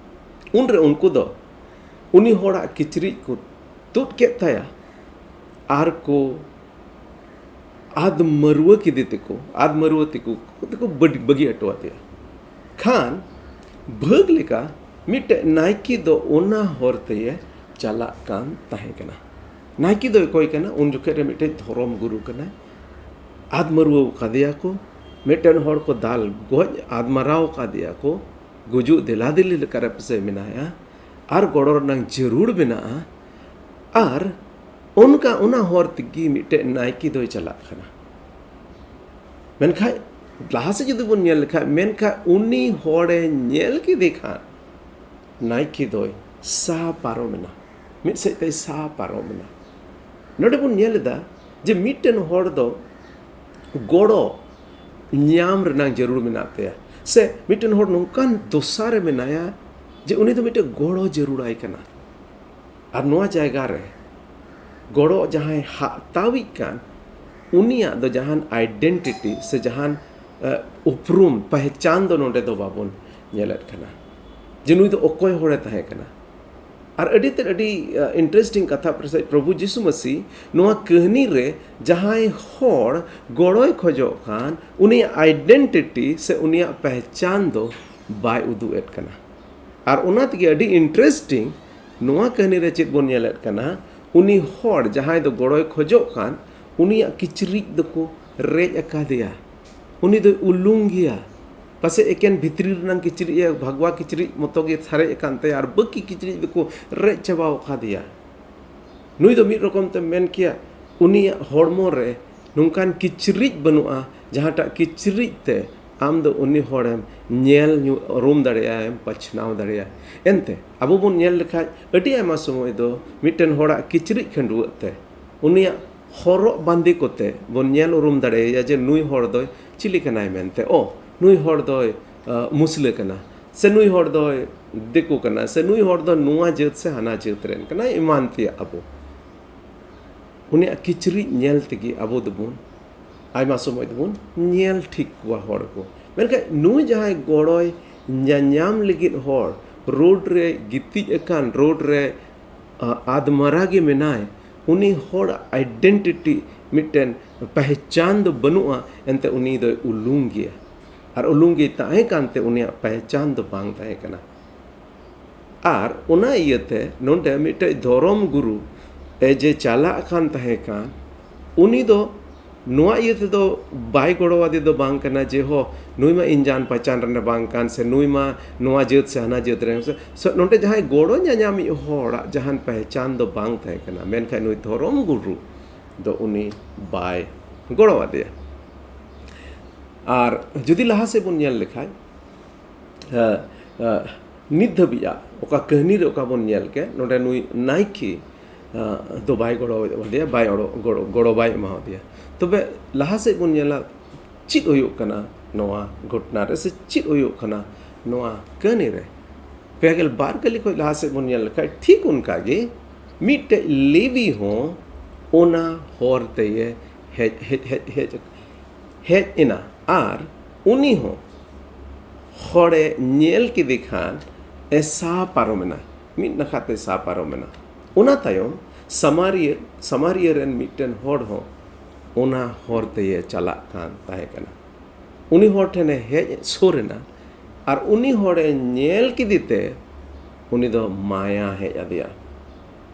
ᱩᱱᱨᱮ ᱩᱱᱠᱩ ᱫᱚ ᱩᱱᱤ ᱦᱚᱲᱟᱜ ᱠᱤᱪᱨᱤᱡ ᱠᱚ ᱛᱩᱫ ᱠᱮᱫ ᱛᱟᱭᱟ ᱟᱨ ᱠᱚ ᱟᱫ ᱢᱟᱹᱨᱣᱟᱹ ᱠᱮᱫᱮ ᱛᱮᱠᱚ, ᱟᱫ ᱢᱟᱹᱨᱣᱟᱹ ᱛᱮᱠᱚ, ᱛᱮᱠᱚ ᱵᱟᱹᱜᱤ, ᱵᱟᱹᱜᱤ ᱦᱚᱴᱚ ᱟᱫᱮᱭᱟ᱾ ᱠᱷᱟᱱ ᱵᱷᱟᱹᱜᱽ ᱞᱮᱠᱟ ᱢᱤᱫᱴᱮᱡ ᱱᱟᱭᱠᱮ ᱫᱚ ᱚᱱᱟ ᱦᱚᱨ ᱛᱮᱭᱮ ᱪᱟᱞᱟᱜ ᱠᱟᱱ ᱛᱟᱦᱮᱸ ᱠᱟᱱᱟ᱾ ᱱᱟᱭᱠᱮ ᱫᱚ ᱚᱠᱚᱭ ᱠᱟᱱᱟ? ᱩᱱ ᱡᱚᱠᱷᱮᱡ ᱨᱮ ᱢᱤᱫᱴᱮᱡ ᱫᱷᱚᱨᱚᱢ ᱜᱩᱨᱩ ᱠᱟᱱᱟᱭ᱾ ᱟᱫ ᱢᱟᱹᱨᱣᱟᱹ ᱠᱟᱫᱮᱭᱟ ᱠᱚ, ᱢᱤᱫᱴᱮᱱ ᱦᱚᱲ ᱠᱚ ᱫᱟᱞ ᱜᱚᱡ ᱟᱫ ᱢᱟᱨᱟᱣ ᱠᱟᱫᱮᱭᱟ ᱠᱚ, ᱜᱩᱡᱩᱜ ᱫᱮᱞᱟ ᱫᱮᱞᱤ ᱞᱮᱠᱟᱨᱮ ᱯᱟᱥᱮ ᱢᱮᱱᱟᱭᱟ, ᱟᱨ ᱜᱚᱲᱚ ᱨᱮᱱᱟᱜ ᱡᱟᱹᱨᱩᱲ ᱢᱮᱱᱟᱜᱼᱟ᱾ ᱟᱨ ᱚᱱᱠᱟ ᱚᱱᱟ ᱦᱚᱨ ᱛᱮᱜᱮ ᱢᱤᱫᱴᱮᱡ ᱱᱟᱭᱠᱮ ᱫᱚᱭ ᱪᱟᱞᱟᱜ ᱠᱟᱱᱟ᱾ ᱢᱮᱱᱠᱷᱟᱡ ᱞᱟᱦᱟ ᱥᱮᱫ ᱡᱩᱫᱤ ᱵᱚᱱ ᱧᱮᱞ ᱞᱮᱠᱷᱟᱡ, ᱢᱮᱱᱠᱷᱟᱡ ᱩᱱᱤ ᱦᱚᱲᱮ ᱧᱮᱞ ᱠᱮᱫᱮ ᱠᱷᱟᱱ ᱱᱟᱭᱠᱮ ᱫᱚᱭ ᱥᱟᱦᱟ ᱯᱟᱨᱚᱢ ᱮᱱᱟ, ᱢᱤᱫ ᱥᱮᱫ ᱛᱮᱭ ᱥᱟᱦᱟ ᱯᱟᱨᱚᱢ ᱮᱱᱟ᱾ ᱱᱚᱰᱮ ᱵᱚᱱ ᱧᱮᱞ ᱮᱫᱟ ᱡᱮ ᱢᱤᱫᱴᱮᱱ ᱦᱚᱲ ᱫᱚ ᱜᱚᱲᱚ ᱧᱟᱢ ᱨᱮᱱᱟᱜ ᱡᱟᱹᱨᱩᱲ ᱢᱮᱱᱟᱜ ᱛᱟᱭᱟ, ᱥᱮ ᱢᱤᱫᱴᱮᱱ ᱦᱚᱲ ᱱᱚᱝᱠᱟᱱ ᱫᱚᱥᱟ ᱨᱮ ᱢᱮᱱᱟᱭᱟ ᱡᱮ ᱩᱱᱤ ᱫᱚ ᱢᱤᱫᱴᱮᱱ ᱜᱚᱲᱚ ᱡᱟᱹᱨᱩᱲᱟᱭ ᱠᱟᱱᱟ᱾ ᱟᱨ ᱱᱚᱣᱟ ᱡᱟᱭᱜᱟ ᱨᱮ ᱜᱚᱲᱚ ᱡᱟᱦᱟᱸᱭ ᱦᱟᱛᱟᱣᱤᱡ ᱠᱟᱱ, ᱩᱱᱤᱭᱟᱜ ᱫᱚ ᱡᱟᱦᱟᱱ ᱟᱭᱰᱮᱱᱴᱤᱴᱤ ᱥᱮ ᱡᱟᱦᱟᱱ, ᱮ, ᱩᱯᱨᱩᱢ, ᱯᱮᱦᱪᱟᱱ ᱫᱚ ᱱᱚᱰᱮ ᱫᱚ ᱵᱟᱵᱚᱱ ᱧᱮᱞᱮᱫ ᱠᱟᱱᱟ ᱡᱮ ᱱᱩᱭ ᱫᱚ ᱚᱠᱚᱭ ᱦᱚᱲᱮ ᱛᱟᱦᱮᱸ ᱠᱟᱱᱟ᱾ ᱟᱨ ᱟᱹᱰᱤ ᱛᱮᱫ ᱟᱹᱰᱤ, ᱮ, interesting ᱠᱟᱛᱷᱟ, ᱯᱨᱚᱵᱷᱩ ᱡᱤᱥᱩ ᱢᱟᱹᱥᱤ ᱱᱚᱣᱟ ᱠᱟᱹᱦᱱᱤ ᱨᱮ ᱡᱟᱦᱟᱸᱭ ᱦᱚᱲ ᱜᱚᱲᱚᱭ ᱠᱷᱚᱡᱚᱜ ᱠᱟᱱ, ᱩᱱᱤᱭᱟᱜ ᱟᱭᱰᱮᱱᱴᱤᱴᱤ ᱥᱮ ᱩᱱᱤᱭᱟᱜ ᱯᱮᱦᱪᱟᱱ ᱫᱚ ᱵᱟᱭ ᱩᱫᱩᱜ ᱮᱫ ᱠᱟᱱᱟ᱾ ᱟᱨ ᱚᱱᱟ ᱛᱮᱜᱮ ᱟᱹᱰᱤ interesting, ᱱᱚᱣᱟ ᱠᱟᱹᱦᱱᱤ ᱨᱮ ᱪᱮᱫ ᱵᱚᱱ ᱧᱮᱞᱮᱫ ᱠᱟᱱᱟ? ᱩᱱᱤ ᱦᱚᱲ ᱡᱟᱦᱟᱸᱭ ᱫᱚ ᱜᱚᱲᱚᱭ ᱠᱷᱚᱡᱚᱜ ᱠᱟᱱ, ᱩᱱᱤᱭᱟᱜ ᱠᱤᱪᱨᱤᱡ ᱫᱚᱠᱚ ᱨᱮᱡ ᱟᱠᱟᱫᱮᱭᱟ᱾ ᱩᱱᱤ ᱫᱚᱭ ᱩᱞᱩᱝ ᱜᱮᱭᱟ᱾ ᱯᱟᱥᱮᱡ ᱮᱠᱮᱱ ᱵᱷᱤᱛᱨᱤ ᱨᱮᱱᱟᱜ ᱠᱤᱪᱨᱤᱡ ᱮ, ᱵᱷᱟᱜᱽᱣᱟ ᱠᱤᱪᱨᱤᱡ ᱢᱚᱛᱚ ᱜᱮ ᱥᱟᱨᱮᱡ ᱟᱠᱟᱱ ᱛᱟᱭᱟ, ᱟᱨ ᱵᱟᱹᱠᱤ ᱠᱤᱪᱨᱤᱡ ᱫᱚᱠᱚ ᱨᱮᱡ ᱪᱟᱵᱟ ᱟᱠᱟᱫᱮᱭᱟ᱾ ᱱᱩᱭ ᱫᱚ ᱢᱤᱫ ᱨᱚᱠᱚᱢ ᱛᱮᱢ ᱢᱮᱱ ᱠᱮᱭᱟ, ᱩᱱᱤᱭᱟᱜ ᱦᱚᱲᱢᱚ ᱨᱮ ᱱᱚᱝᱠᱟᱱ ᱠᱤᱪᱨᱤᱡ ᱵᱟᱹᱱᱩᱜᱼᱟ, ᱡᱟᱦᱟᱸᱴᱟᱜ ᱠᱤᱪᱨᱤᱡ ᱛᱮ ᱟᱢ ᱫᱚ ᱩᱱᱤ ᱦᱚᱲᱮᱢ ᱧᱮᱞ ᱧᱩ-, ᱩᱨᱩᱢ ᱫᱟᱲᱮᱭᱟᱜᱼᱟ, ᱮᱢ ᱯᱟᱪᱷᱱᱟᱣ ᱫᱟᱲᱮᱭᱟᱜᱼᱟ᱾ ᱮᱱᱛᱮ, ᱟᱵᱚ ᱵᱚᱱ ᱧᱮᱞ ᱞᱮᱠᱷᱟᱡ, ᱟᱹᱰᱤ ᱟᱭᱢᱟ ᱥᱚᱢᱚᱭ ᱫᱚ ᱢᱤᱫᱴᱮᱱ ᱦᱚᱲᱟᱜ ᱠᱤᱪᱨᱤᱡ ᱠᱷᱟᱹᱰᱩᱣᱟᱹᱜ ᱛᱮ, ᱩᱱᱤᱭᱟᱜ ᱦᱚᱨᱚᱜ ᱵᱟᱸᱫᱮ ᱠᱚᱛᱮ ᱵᱚᱱ ᱧᱮᱞ ᱩᱨᱩᱢ ᱫᱟᱲᱮᱭᱟᱭᱟ ᱡᱮ ᱱᱩᱭ ᱦᱚᱲ ᱫᱚᱭ ᱪᱤᱞᱤ ᱠᱟᱱᱟᱭ ᱢᱮᱱᱛᱮ, ᱚ, ᱱᱩᱭ ᱦᱚᱲ ᱫᱚᱭ, ᱟ, ᱢᱩᱥᱞᱟᱹ ᱠᱟᱱᱟ, ᱥᱮ ᱱᱩᱭ ᱦᱚᱲ ᱫᱚᱭ ᱫᱤᱠᱩ ᱠᱟᱱᱟ, ᱥᱮ ᱱᱩᱭ ᱦᱚᱲ ᱫᱚ ᱱᱚᱣᱟ ᱡᱟᱹᱛ ᱥᱮ ᱦᱟᱱᱟ ᱡᱟᱹᱛ ᱨᱮᱱ ᱠᱟᱱᱟᱭ, ᱮᱢᱟᱱ ᱛᱮᱭᱟᱜ ᱟᱵᱚ᱾ ᱩᱱᱤᱭᱟᱜ ᱠᱤᱪᱨᱤᱡ ᱧᱮᱞ ᱛᱮᱜᱮ ᱟᱵᱚ ᱫᱚᱵᱚᱱ, ᱟᱭᱢᱟ ᱥᱚᱢᱚᱭ ᱫᱚᱵᱚᱱ ᱧᱮᱞ ᱴᱷᱤᱠ ᱠᱚᱣᱟ ᱦᱚᱲ ᱠᱚ᱾ ᱢᱮᱱᱠᱷᱟᱱ ᱱᱩᱭ ᱡᱟᱦᱟᱸᱭ ᱜᱚᱲᱚᱭ ᱧᱟᱧᱟᱢ ᱞᱟᱹᱜᱤᱫ ᱦᱚᱲ, ᱨᱳᱰ ᱨᱮ ᱜᱤᱛᱤᱡ ᱟᱠᱟᱱ, ᱨᱳᱰ ᱨᱮ, ᱟ, ᱟᱫᱢᱟᱨᱟ ᱜᱮ ᱢᱮᱱᱟᱭ, ᱩᱱᱤ ᱦᱚᱲ identity, ᱢᱤᱫᱴᱮᱱ ᱯᱮᱦᱪᱟᱱ ᱫᱚ ᱵᱟᱹᱱᱩᱜᱼᱟ, ᱮᱱᱛᱮ ᱩᱱᱤ ᱫᱚᱭ ᱩᱞᱩᱝ ᱜᱮᱭᱟ᱾ ᱟᱨ ᱩᱞᱩᱝ ᱜᱮ ᱛᱟᱦᱮᱸ ᱠᱟᱱᱛᱮ ᱩᱱᱤᱭᱟᱜ ᱯᱮᱦᱪᱟᱱ ᱫᱚ ᱵᱟᱝ ᱛᱟᱦᱮᱸ ᱠᱟᱱᱟ᱾ ᱟᱨ ᱚᱱᱟ ᱤᱭᱟᱹᱛᱮ ᱱᱚᱰᱮ ᱢᱤᱫᱴᱮᱡ ᱫᱷᱚᱨᱚᱢ ᱜᱩᱨᱩ ᱮ ᱡᱮ ᱪᱟᱞᱟᱜ ᱠᱟᱱ ᱛᱟᱦᱮᱸ ᱠᱟᱱ, ᱩᱱᱤ ᱫᱚ ᱱᱚᱣᱟ ᱤᱭᱟᱹ ᱛᱮᱫᱚ ᱵᱟᱭ ᱜᱚᱲᱚᱣᱟᱫᱮ ᱫᱚ ᱵᱟᱝ ᱠᱟᱱᱟ ᱡᱮ, ᱦᱚ, ᱱᱩᱭ ᱢᱟ ᱤᱧ ᱡᱟᱱ ᱯᱟᱪᱟᱱ ᱨᱮᱱ ᱵᱟᱝ ᱠᱟᱱ, ᱥᱮ ᱱᱩᱭ ᱢᱟ ᱱᱚᱣᱟ ᱡᱟᱹᱛ ᱥᱮ ᱦᱟᱱᱟ ᱡᱟᱹᱛ ᱨᱮᱱ, ᱥᱮ, ᱥᱮ ᱱᱚᱰᱮ ᱡᱟᱦᱟᱸᱭ ᱜᱚᱲᱚ ᱧᱟᱧᱟᱢᱤᱡ ᱦᱚᱲᱟᱜ ᱡᱟᱦᱟᱱ ᱯᱮᱦᱪᱟᱱ ᱫᱚ ᱵᱟᱝ ᱛᱟᱦᱮᱸ ᱠᱟᱱᱟ, ᱢᱮᱱᱠᱷᱟᱱ ᱱᱩᱭ ᱫᱷᱚᱨᱚᱢ ᱜᱩᱨᱩ ᱫᱚ ᱩᱱᱤ ᱵᱟᱭ ᱜᱚᱲᱚᱣᱟᱫᱮᱭᱟ᱾ ᱟᱨ ᱡᱩᱫᱤ ᱞᱟᱦᱟ ᱥᱮᱫ ᱵᱚᱱ ᱧᱮᱞ ᱞᱮᱠᱷᱟᱡ, ᱟ, ᱟ, ᱱᱤᱛ ᱫᱷᱟᱹᱵᱤᱡ ᱟᱜ ᱚᱠᱟ ᱠᱟᱹᱦᱱᱤ ᱨᱮ ᱚᱠᱟ ᱵᱚᱱ ᱧᱮᱞ ᱠᱮᱫ, ᱱᱚᱰᱮ ᱱᱩᱭ ᱱᱟᱭᱠᱮ, ᱟ, ᱫᱚ ᱵᱟᱭ ᱜᱚᱲᱚ ᱟᱫᱮᱭᱟ, ᱵᱟᱭ ᱚᱲᱚ-, ᱜᱚᱲᱚ, ᱜᱚᱲᱚ ᱵᱟᱭ ᱮᱢᱟᱣᱟᱫᱮᱭᱟ᱾ ᱛᱚᱵᱮ ᱞᱟᱦᱟ ᱥᱮᱫ ᱵᱚᱱ ᱧᱮᱞᱟ, ᱪᱮᱫ ᱦᱩᱭᱩᱜ ᱠᱟᱱᱟ ᱱᱚᱣᱟ ᱜᱷᱚᱴᱱᱟ ᱨᱮ, ᱥᱮ ᱪᱮᱫ ᱦᱩᱭᱩᱜ ᱠᱟᱱᱟ ᱱᱚᱣᱟ ᱠᱟᱹᱦᱱᱤ ᱨᱮ? ᱯᱮ ᱜᱮᱞ ᱵᱟᱨ ᱠᱟᱹᱞᱤ ᱠᱷᱚᱱ ᱞᱟᱦᱟ ᱥᱮᱫ ᱵᱚᱱ ᱧᱮᱞ ᱞᱮᱠᱷᱟᱡ, ᱴᱷᱤᱠ ᱚᱱᱠᱟ ᱜᱮ ᱢᱤᱫᱴᱮᱡ ᱞᱮᱵᱤ ᱦᱚᱸ ᱚᱱᱟ ᱦᱚᱨ ᱛᱮᱭᱮ ᱦᱮᱡ, ᱦᱮᱡ, ᱦᱮᱡ, ᱦᱮᱡ, ᱦᱮᱡ ᱮᱱᱟ᱾ ᱟᱨ ᱩᱱᱤ ᱦᱚᱸ ᱦᱚᱲᱮ ᱧᱮᱞ ᱠᱮᱫᱮ ᱠᱷᱟᱱ ᱮ ᱥᱟᱦᱟ ᱯᱟᱨᱚᱢ ᱮᱱᱟ, ᱢᱤᱫ ᱱᱟᱠᱷᱟ ᱛᱮ ᱥᱟᱦᱟ ᱯᱟᱨᱚᱢ ᱮᱱᱟ᱾ ᱚᱱᱟ ᱛᱟᱭᱚᱢ ᱥᱟᱢᱟᱨᱤᱭᱟᱹ, ᱥᱟᱢᱟᱨᱤᱭᱟᱹ ᱨᱮᱱ ᱢᱤᱫᱴᱮᱱ ᱦᱚᱲ ᱦᱚᱸ ᱚᱱᱟ ᱦᱚᱨ ᱛᱮᱭᱮ ᱪᱟᱞᱟᱜ ᱠᱟᱱ ᱛᱟᱦᱮᱸ ᱠᱟᱱᱟ᱾ ᱩᱱᱤ ᱦᱚᱲ ᱴᱷᱮᱱᱮ ᱦᱮᱡ ᱥᱩᱨ ᱮᱱᱟ ᱟᱨ ᱩᱱᱤ ᱦᱚᱲᱮ ᱧᱮᱞ ᱠᱮᱫᱮ ᱛᱮ ᱩᱱᱤ ᱫᱚ ᱢᱟᱭᱟ ᱦᱮᱡ ᱟᱫᱮᱭᱟ᱾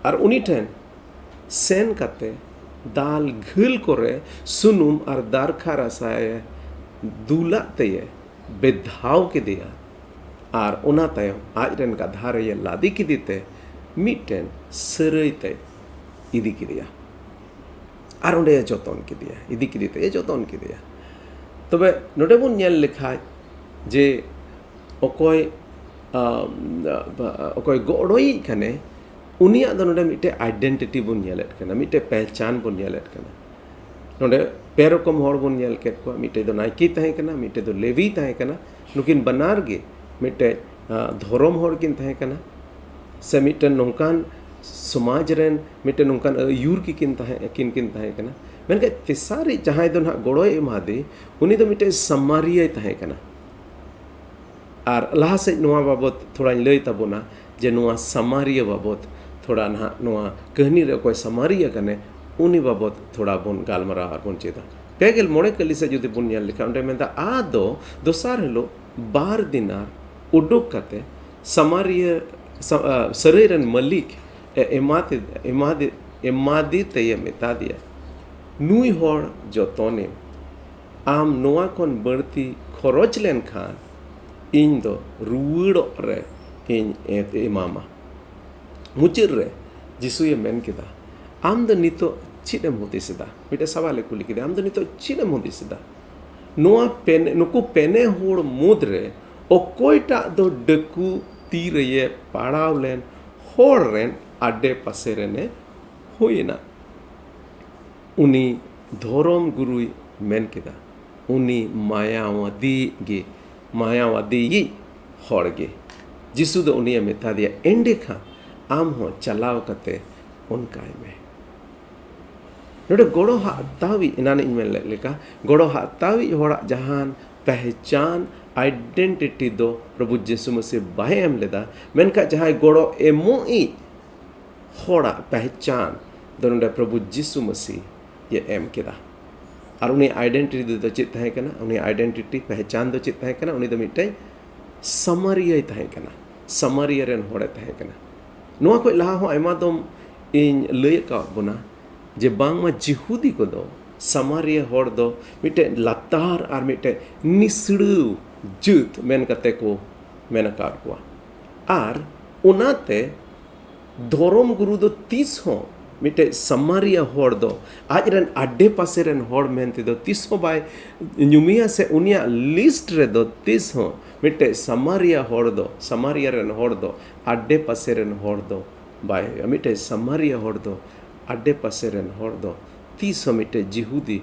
ᱟᱨ ᱩᱱᱤ ᱴᱷᱮᱱ ᱥᱮᱱ ᱠᱟᱛᱮ ᱫᱟᱞ ᱜᱷᱟᱹᱞ ᱠᱚᱨᱮ ᱥᱩᱱᱩᱢ ᱟᱨ ᱫᱟᱨᱠᱷᱟ ᱨᱟᱥᱟᱭᱮ ᱫᱩᱞᱟᱜ ᱛᱮᱭᱮ ᱵᱮᱫᱷᱟᱣ ᱠᱮᱫᱮᱭᱟ᱾ ᱟᱨ ᱚᱱᱟ ᱛᱟᱭᱚᱢ ᱟᱡ ᱨᱮᱱ ᱜᱟᱫᱷᱟ ᱨᱮᱭᱮ ᱞᱟᱫᱮ ᱠᱮᱫᱮ ᱛᱮ ᱢᱤᱫᱴᱮᱱ ᱥᱟᱹᱨᱟᱹᱭ ᱛᱮ ᱤᱫᱤ ᱠᱮᱫᱮᱭᱟ᱾ ᱟᱨ ᱚᱸᱰᱮ ᱡᱚᱛᱚᱱ ᱠᱮᱫᱮᱭᱟ, ᱤᱫᱤ ᱠᱮᱫᱮ ᱛᱮ ᱡᱚᱛᱚᱱ ᱠᱮᱫᱮᱭᱟ᱾ ᱛᱚᱵᱮ ᱱᱚᱰᱮ ᱵᱚᱱ ᱧᱮᱞ ᱞᱮᱠᱷᱟᱡ ᱡᱮ ᱚᱠᱚᱭ, ᱟ, ᱚᱠᱚᱭ ᱜᱚᱲᱚᱭᱤᱡ ᱠᱟᱱᱮ, ᱩᱱᱤᱭᱟᱜ ᱫᱚ ᱱᱚᱰᱮ ᱢᱤᱫᱴᱮᱡ identity ᱵᱚᱱ ᱧᱮᱞᱮᱫ ᱠᱟᱱᱟ, ᱢᱤᱫᱴᱮᱡ ᱯᱮᱦᱪᱟᱱ ᱵᱚᱱ ᱧᱮᱞᱮᱫ ᱠᱟᱱᱟ᱾ ᱱᱚᱰᱮ ᱯᱮ ᱨᱚᱠᱚᱢ ᱦᱚᱲ ᱵᱚᱱ ᱧᱮᱞ ᱠᱮᱫ ᱠᱚᱣᱟ᱾ ᱢᱤᱫᱴᱮᱡ ᱫᱚ ᱱᱟᱭᱠᱮ ᱛᱟᱦᱮᱸ ᱠᱟᱱᱟ, ᱢᱤᱫᱴᱮᱡ ᱫᱚ ᱞᱮᱵᱤ ᱛᱟᱦᱮᱸ ᱠᱟᱱᱟ᱾ ᱱᱩᱠᱤᱱ ᱵᱟᱱᱟᱨ ᱜᱮ ᱢᱤᱫᱴᱮᱡ, ᱟ, ᱫᱷᱚᱨᱚᱢ ᱦᱚᱲ ᱠᱤᱱ ᱛᱟᱦᱮᱸ ᱠᱟᱱᱟ, ᱥᱮ ᱢᱤᱫᱴᱮᱱ ᱱᱚᱝᱠᱟᱱ, ᱥᱚᱢᱟᱡᱽ ᱨᱮᱱ ᱢᱤᱫᱴᱮᱱ ᱱᱚᱝᱠᱟᱱ ᱟᱹᱭᱩᱨ ᱠᱤᱠᱤᱱ ᱛᱟᱦᱮᱸ ᱠᱤᱱ ᱠᱤᱱ ᱛᱟᱦᱮᱸ ᱠᱟᱱᱟ᱾ ᱢᱮᱱᱠᱷᱟᱱ ᱛᱮᱥᱟᱨᱤᱡ ᱡᱟᱦᱟᱸᱭ ᱫᱚ ᱱᱟᱦᱟᱜ ᱜᱚᱲᱚᱭ ᱮᱢᱟᱫᱮ, ᱩᱱᱤ ᱫᱚ ᱢᱤᱫᱴᱮᱱ ᱥᱟᱢᱟᱨᱤᱭᱟᱹᱭ ᱛᱟᱦᱮᱸ ᱠᱟᱱᱟ᱾ ᱟᱨ ᱞᱟᱦᱟ ᱥᱮᱫ ᱱᱚᱣᱟ ᱵᱟᱵᱚᱛ ᱛᱷᱚᱲᱟᱧ ᱞᱟᱹᱭ ᱛᱟᱵᱚᱱᱟ, ᱡᱮ ᱱᱚᱣᱟ ᱥᱟᱢᱟᱨᱤᱭᱟᱹ ᱵᱟᱵᱚᱛ ᱛᱷᱚᱲᱟ ᱱᱟᱦᱟᱜ ᱱᱚᱣᱟ ᱠᱟᱹᱦᱱᱤ ᱨᱮ ᱚᱠᱚᱭ ᱥᱟᱢᱟᱨᱤᱭᱟᱹ ᱠᱟᱱᱮ, ᱩᱱᱤ ᱵᱟᱵᱚᱛ ᱛᱷᱚᱲᱟ ᱵᱚᱱ ᱜᱟᱞᱢᱟᱨᱟᱣ ᱟᱨ ᱵᱚᱱ ᱪᱮᱫᱟ᱾ ᱯᱮ ᱜᱮᱞ ᱢᱚᱬᱮ ᱠᱟᱹᱞᱤ ᱥᱮᱫ ᱡᱩᱫᱤ ᱵᱚᱱ ᱧᱮᱞ ᱞᱮᱠᱷᱟᱱ, ᱚᱸᱰᱮ ᱢᱮᱱᱫᱟ, ᱟᱫᱚ ᱫᱚᱥᱟᱨ ᱦᱤᱞᱳᱜ ᱵᱟᱨ ᱫᱤᱱᱟᱨ ᱩᱰᱩᱠ ᱠᱟᱛᱮ ᱥᱟᱢᱟᱨᱤᱭᱟᱹ ᱥᱟ-, ᱟ, ᱥᱟᱹᱨᱟᱹᱭ ᱨᱮᱱ ᱢᱟᱹᱞᱤᱠ ᱮ ᱮᱢᱟᱫᱮ, ᱮᱢᱟᱫᱮ, ᱮᱢᱟᱫᱮ ᱛᱮᱭᱮ ᱢᱮᱛᱟ ᱫᱮᱭᱟ, ᱱᱩᱭ ᱦᱚᱲ ᱡᱚᱛᱚᱱᱮᱢ, ᱟᱢ ᱱᱚᱣᱟ ᱠᱷᱚᱱ ᱵᱟᱹᱲᱛᱤ ᱠᱷᱚᱨᱚᱪ ᱞᱮᱱᱠᱷᱟᱱ ᱤᱧ ᱫᱚ ᱨᱩᱣᱟᱹᱲᱚᱜ ᱨᱮ ᱤᱧ ᱮ-, ᱮᱢᱟᱢᱟ᱾ ᱢᱩᱪᱟᱹᱫ ᱨᱮ ᱡᱤᱥᱩᱭᱮ ᱢᱮᱱ ᱠᱮᱫᱟ, ᱟᱢ ᱫᱚ ᱱᱤᱛᱚᱜ ᱪᱮᱫ ᱮᱢ ᱦᱩᱫᱤᱥ ᱮᱫᱟ? ᱢᱤᱫᱴᱮᱱ ᱥᱟᱣᱟᱞᱮ ᱠᱩᱞᱤ ᱠᱮᱫᱮᱭᱟ, ᱟᱢ ᱫᱚ ᱱᱤᱛᱚᱜ ᱪᱮᱫ ᱮᱢ ᱦᱩᱫᱤᱥ ᱮᱫᱟ? ᱱᱚᱣᱟ ᱯᱮᱱᱮ, ᱱᱩᱠᱩ ᱯᱮᱱᱮ ᱦᱚᱲ ᱢᱩᱫᱽᱨᱮ ᱚᱠᱚᱭᱴᱟᱜ ᱫᱚ ᱰᱟᱹᱠᱩ ᱛᱤ ᱨᱮᱭᱮ ᱯᱟᱲᱟᱣ ᱞᱮᱱ ᱦᱚᱲ ᱨᱮᱱ ᱟᱰᱮ ᱯᱟᱥᱮ ᱨᱮᱱᱮ ᱦᱩᱭ ᱮᱱᱟ? ᱩᱱᱤ ᱫᱷᱚᱨᱚᱢ ᱜᱩᱨᱩᱭ ᱢᱮᱱ ᱠᱮᱫᱟ, ᱩᱱᱤ ᱢᱟᱭᱟᱣᱟᱫᱤ ᱜᱮ, ᱢᱟᱭᱟᱣᱟᱫᱤᱭᱤᱡ ᱦᱚᱲ ᱜᱮ᱾ ᱡᱤᱥᱩ ᱫᱚ ᱩᱱᱤᱭᱮ ᱢᱮᱛᱟ ᱫᱮᱭᱟ, ᱮᱸᱰᱮᱠᱷᱟᱱ ᱟᱢ ᱦᱚᱸ ᱪᱟᱞᱟᱣ ᱠᱟᱛᱮ ᱚᱱᱠᱟᱭ ᱢᱮ᱾ ᱱᱚᱰᱮ ᱜᱚᱲᱚ ᱦᱟᱛᱟᱣᱤᱡ, ᱮᱱᱟᱱ ᱤᱧ ᱢᱮᱱ ᱞᱮᱫ ᱞᱮᱠᱟ, ᱜᱚᱲᱚ ᱦᱟᱛᱟᱣᱤᱡ ᱦᱚᱲᱟᱜ ᱡᱟᱦᱟᱱ ᱯᱮᱦᱪᱟᱱ, identity ᱫᱚ ᱯᱨᱚᱵᱷᱩ ᱡᱤᱥᱩ ᱢᱟᱹᱥᱤ ᱵᱟᱭ ᱮᱢ ᱞᱮᱫᱟ, ᱢᱮᱱᱠᱷᱟᱱ ᱡᱟᱦᱟᱸᱭ ᱜᱚᱲᱚ ᱮᱢᱚᱜᱤᱡ ᱦᱚᱲᱟᱜ ᱯᱮᱦᱪᱟᱱ ᱫᱚ ᱱᱚᱰᱮ ᱯᱨᱚᱵᱷᱩ ᱡᱤᱥᱩ ᱢᱟᱹᱥᱤ ᱮ ᱮᱢ ᱠᱮᱫᱟ᱾ ᱟᱨ ᱩᱱᱤ identity ᱫᱚ ᱪᱮᱫ ᱛᱟᱦᱮᱸ ᱠᱟᱱᱟ? ᱩᱱᱤ identity, ᱯᱮᱦᱪᱟᱱ ᱫᱚ ᱪᱮᱫ ᱛᱟᱦᱮᱸ ᱠᱟᱱᱟ? ᱩᱱᱤ ᱫᱚ ᱢᱤᱫᱴᱮᱱ ᱥᱟᱢᱟᱨᱤᱭᱟᱹᱭ ᱛᱟᱦᱮᱸ ᱠᱟᱱᱟ, ᱥᱟᱢᱟᱨᱤᱭᱟᱹ ᱨᱮᱱ ᱦᱚᱲᱮ ᱛᱟᱦᱮᱸ ᱠᱟᱱᱟ᱾ ᱱᱚᱣᱟ ᱠᱷᱚᱱ ᱞᱟᱦᱟ ᱦᱚᱸ ᱟᱭᱢᱟ ᱫᱚᱢ ᱤᱧ ᱞᱟᱹᱭ ᱟᱠᱟᱫ ᱵᱚᱱᱟ ᱡᱮ ᱵᱟᱝᱢᱟ ᱡᱤᱦᱩᱫᱤ ᱠᱚᱫᱚ ᱥᱟᱢᱟᱨᱤᱭᱟᱹ ᱦᱚᱲ ᱫᱚ ᱢᱤᱫᱴᱮᱱ ᱞᱟᱛᱟᱨ ᱟᱨ ᱢᱤᱫᱴᱮᱱ ᱱᱤᱥᱲᱟᱹᱣ ᱡᱟᱹᱛ ᱢᱮᱱ ᱠᱟᱛᱮ ᱠᱚ ᱢᱮᱱ ᱟᱠᱟᱫ ᱠᱚᱣᱟ᱾ ᱟᱨ ᱚᱱᱟᱛᱮ ᱫᱷᱚᱨᱚᱢ ᱜᱩᱨᱩ ᱫᱚ ᱛᱤᱥ ᱦᱚᱸ ᱢᱤᱫᱴᱮᱡ ᱥᱟᱢᱟᱨᱤᱭᱟ ᱦᱚᱲ ᱫᱚ ᱟᱡ ᱨᱮᱱ ᱟᱰᱮ ᱯᱟᱥᱮ ᱨᱮᱱ ᱦᱚᱲ ᱢᱮᱱ ᱛᱮᱫᱚ ᱛᱤᱥ ᱦᱚᱸ ᱵᱟᱭ ᱧᱩᱢᱮᱭᱟ, ᱥᱮ ᱩᱱᱤᱭᱟᱜ list ᱨᱮᱫᱚ ᱛᱤᱥ ᱦᱚᱸ ᱢᱤᱫᱴᱮᱡ ᱥᱟᱢᱟᱨᱤᱭᱟ ᱦᱚᱲ ᱫᱚ, ᱥᱟᱢᱟᱨᱤᱭᱟ ᱨᱮᱱ ᱦᱚᱲ ᱫᱚ ᱟᱰᱮ ᱯᱟᱥᱮ ᱨᱮᱱ ᱦᱚᱲ ᱫᱚ ᱵᱟᱭ ᱦᱩᱭᱩᱜᱼᱟ᱾ ᱢᱤᱫᱴᱮᱡ ᱥᱟᱢᱟᱨᱤᱭᱟ ᱦᱚᱲ ᱫᱚ ᱟᱰᱮ ᱯᱟᱥᱮ ᱨᱮᱱ ᱦᱚᱲ ᱫᱚ ᱛᱤᱥ ᱦᱚᱸ ᱢᱤᱫᱴᱮᱡ ᱡᱤᱦᱩᱫᱤ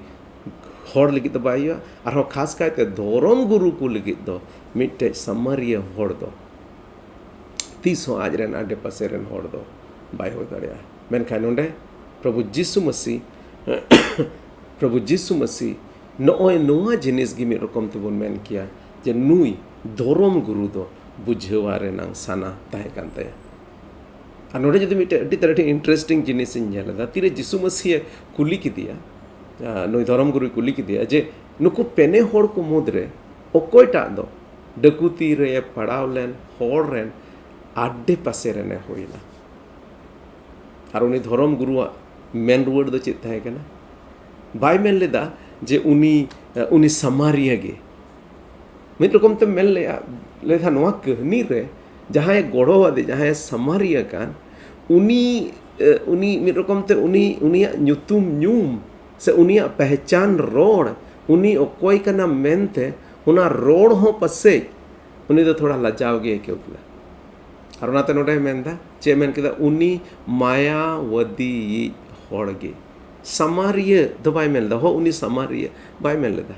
ᱦᱚᱲ ᱞᱟᱹᱜᱤᱫ ᱫᱚ ᱵᱟᱭ ᱦᱩᱭᱩᱜᱼᱟ᱾ ᱟᱨᱦᱚᱸ ᱠᱷᱟᱥ ᱠᱟᱭᱛᱮ ᱫᱷᱚᱨᱚᱢ ᱜᱩᱨᱩ ᱠᱚ ᱞᱟᱹᱜᱤᱫ ᱫᱚ ᱢᱤᱫᱴᱮᱡ ᱥᱟᱢᱟᱨᱤᱭᱟ ᱦᱚᱲ ᱫᱚ ᱛᱤᱥ ᱦᱚᱸ ᱟᱡ ᱨᱮᱱ ᱟᱰᱮ ᱯᱟᱥᱮ ᱨᱮᱱ ᱦᱚᱲ ᱫᱚ ᱵᱟᱭ ᱦᱩᱭ ᱫᱟᱲᱮᱭᱟᱜᱼᱟ᱾ ᱢᱮᱱᱠᱷᱟᱱ ᱱᱚᱰᱮ ᱯᱨᱚᱵᱷᱩ ᱡᱤᱥᱩ ᱢᱟᱹᱥᱤ ᱯᱨᱚᱵᱷᱩ ᱡᱤᱥᱩ ᱢᱟᱹᱥᱤ ᱱᱚᱜᱼᱚᱭ ᱱᱚᱣᱟ ᱡᱤᱱᱤᱥ ᱜᱮ ᱢᱤᱫ ᱨᱚᱠᱚᱢ ᱛᱮᱵᱚᱱ ᱢᱮᱱ ᱠᱮᱭᱟ ᱡᱮ ᱱᱩᱭ ᱫᱷᱚᱨᱚᱢ ᱜᱩᱨᱩ ᱫᱚ ᱵᱩᱡᱷᱟᱹᱣᱟ ᱨᱮᱱᱟᱝ ᱥᱟᱱᱟ ᱛᱟᱦᱮᱸ ᱠᱟᱱ ᱛᱟᱭᱟ᱾ ᱟᱨ ᱱᱚᱰᱮ ᱡᱩᱫᱤ ᱢᱤᱫᱴᱮᱱ ᱟᱹᱰᱤ ᱛᱟᱨ ᱟᱹᱰᱤ ᱤᱱᱴᱟᱨᱮᱥᱴᱤᱝ ᱡᱤᱱᱤᱥ ᱤᱧ ᱧᱮᱞ ᱮᱫᱟ, ᱛᱤᱨᱮ ᱡᱤᱥᱩ ᱢᱟᱹᱥᱤᱭᱮ ᱠᱩᱞᱤ ᱠᱮᱫᱮᱭᱟ, ᱟᱸ, ᱱᱩᱭ ᱫᱷᱚᱨᱚᱢ ᱜᱩᱨᱩᱭ ᱠᱩᱞᱤ ᱠᱮᱫᱮᱭᱟ ᱡᱮ ᱱᱩᱠᱩ ᱯᱮᱱᱮ ᱦᱚᱲ ᱠᱚ ᱢᱩᱫᱽᱨᱮ ᱚᱠᱚᱭᱴᱟᱜ ᱫᱚ ᱰᱟᱹᱠᱩᱛᱤ ᱨᱮ ᱯᱟᱲᱟᱣ ᱞᱮᱱ ᱦᱚᱲ ᱨᱮᱱ ᱟᱰᱮ ᱯᱟᱥᱮ ᱨᱮᱱᱮ ᱦᱩᱭᱱᱟ? ᱟᱨ ᱩᱱᱤ ᱫᱷᱚᱨᱚᱢ ᱜᱩᱨᱩᱣᱟᱜ ᱢᱮᱱ ᱨᱩᱣᱟᱹᱲ ᱫᱚ ᱪᱮᱫ ᱛᱟᱦᱮᱸ ᱠᱟᱱᱟ? ᱵᱟᱭ ᱢᱮᱱ ᱞᱮᱫᱟ ᱡᱮ ᱩᱱᱤ, ᱩᱱᱤ ᱥᱟᱢᱟᱨᱤᱭᱟᱹ ᱜᱮ᱾ ᱢᱤᱫ ᱨᱚᱠᱚᱢ ᱛᱮᱢ ᱢᱮᱱ ᱞᱮᱭᱟ, ᱞᱮᱠᱷᱟᱱ ᱱᱚᱣᱟ ᱠᱟᱹᱦᱱᱤ ᱨᱮ ᱡᱟᱦᱟᱸᱭ ᱜᱚᱲᱚ ᱟᱫᱮ, ᱡᱟᱦᱟᱸᱭ ᱥᱟᱢᱟᱨᱤᱭᱟᱹ ᱠᱟᱱ, ᱩᱱᱤ, ᱮ, ᱩᱱᱤ ᱢᱤᱫ ᱨᱚᱠᱚᱢ ᱛᱮ ᱩᱱᱤ, ᱩᱱᱤᱭᱟᱜ ᱧᱩᱛᱩᱢ ᱧᱩᱢ ᱥᱮ ᱩᱱᱤᱭᱟᱜ ᱯᱮᱦᱪᱟᱱ ᱨᱚᱲ, ᱩᱱᱤ ᱚᱠᱚᱭ ᱠᱟᱱᱟ ᱢᱮᱱᱛᱮ ᱚᱱᱟ ᱨᱚᱲ ᱦᱚᱸ ᱯᱟᱥᱮᱡ ᱩᱱᱤ ᱫᱚ ᱛᱷᱚᱲᱟ ᱞᱟᱡᱟᱣ ᱜᱮ ᱟᱹᱭᱠᱟᱹᱣ ᱠᱮᱫᱟ᱾ ᱟᱨ ᱚᱱᱟᱛᱮ ᱱᱚᱰᱮᱭ ᱢᱮᱱᱫᱟ, ᱪᱮᱫ ᱮ ᱢᱮᱱ ᱠᱮᱫᱟ? "ᱩᱱᱤ ᱢᱟᱭᱟᱣᱟᱫᱤᱭᱤᱡ ᱦᱚᱲ ᱜᱮ᱾" ᱥᱟᱢᱟᱨᱤᱭᱟᱹ ᱫᱚ ᱵᱟᱭ ᱢᱮᱱ ᱞᱮᱫᱟ, ᱦᱚ, ᱩᱱᱤ ᱥᱟᱢᱟᱨᱤᱭᱟᱹ ᱵᱟᱭ ᱢᱮᱱ ᱞᱮᱫᱟ᱾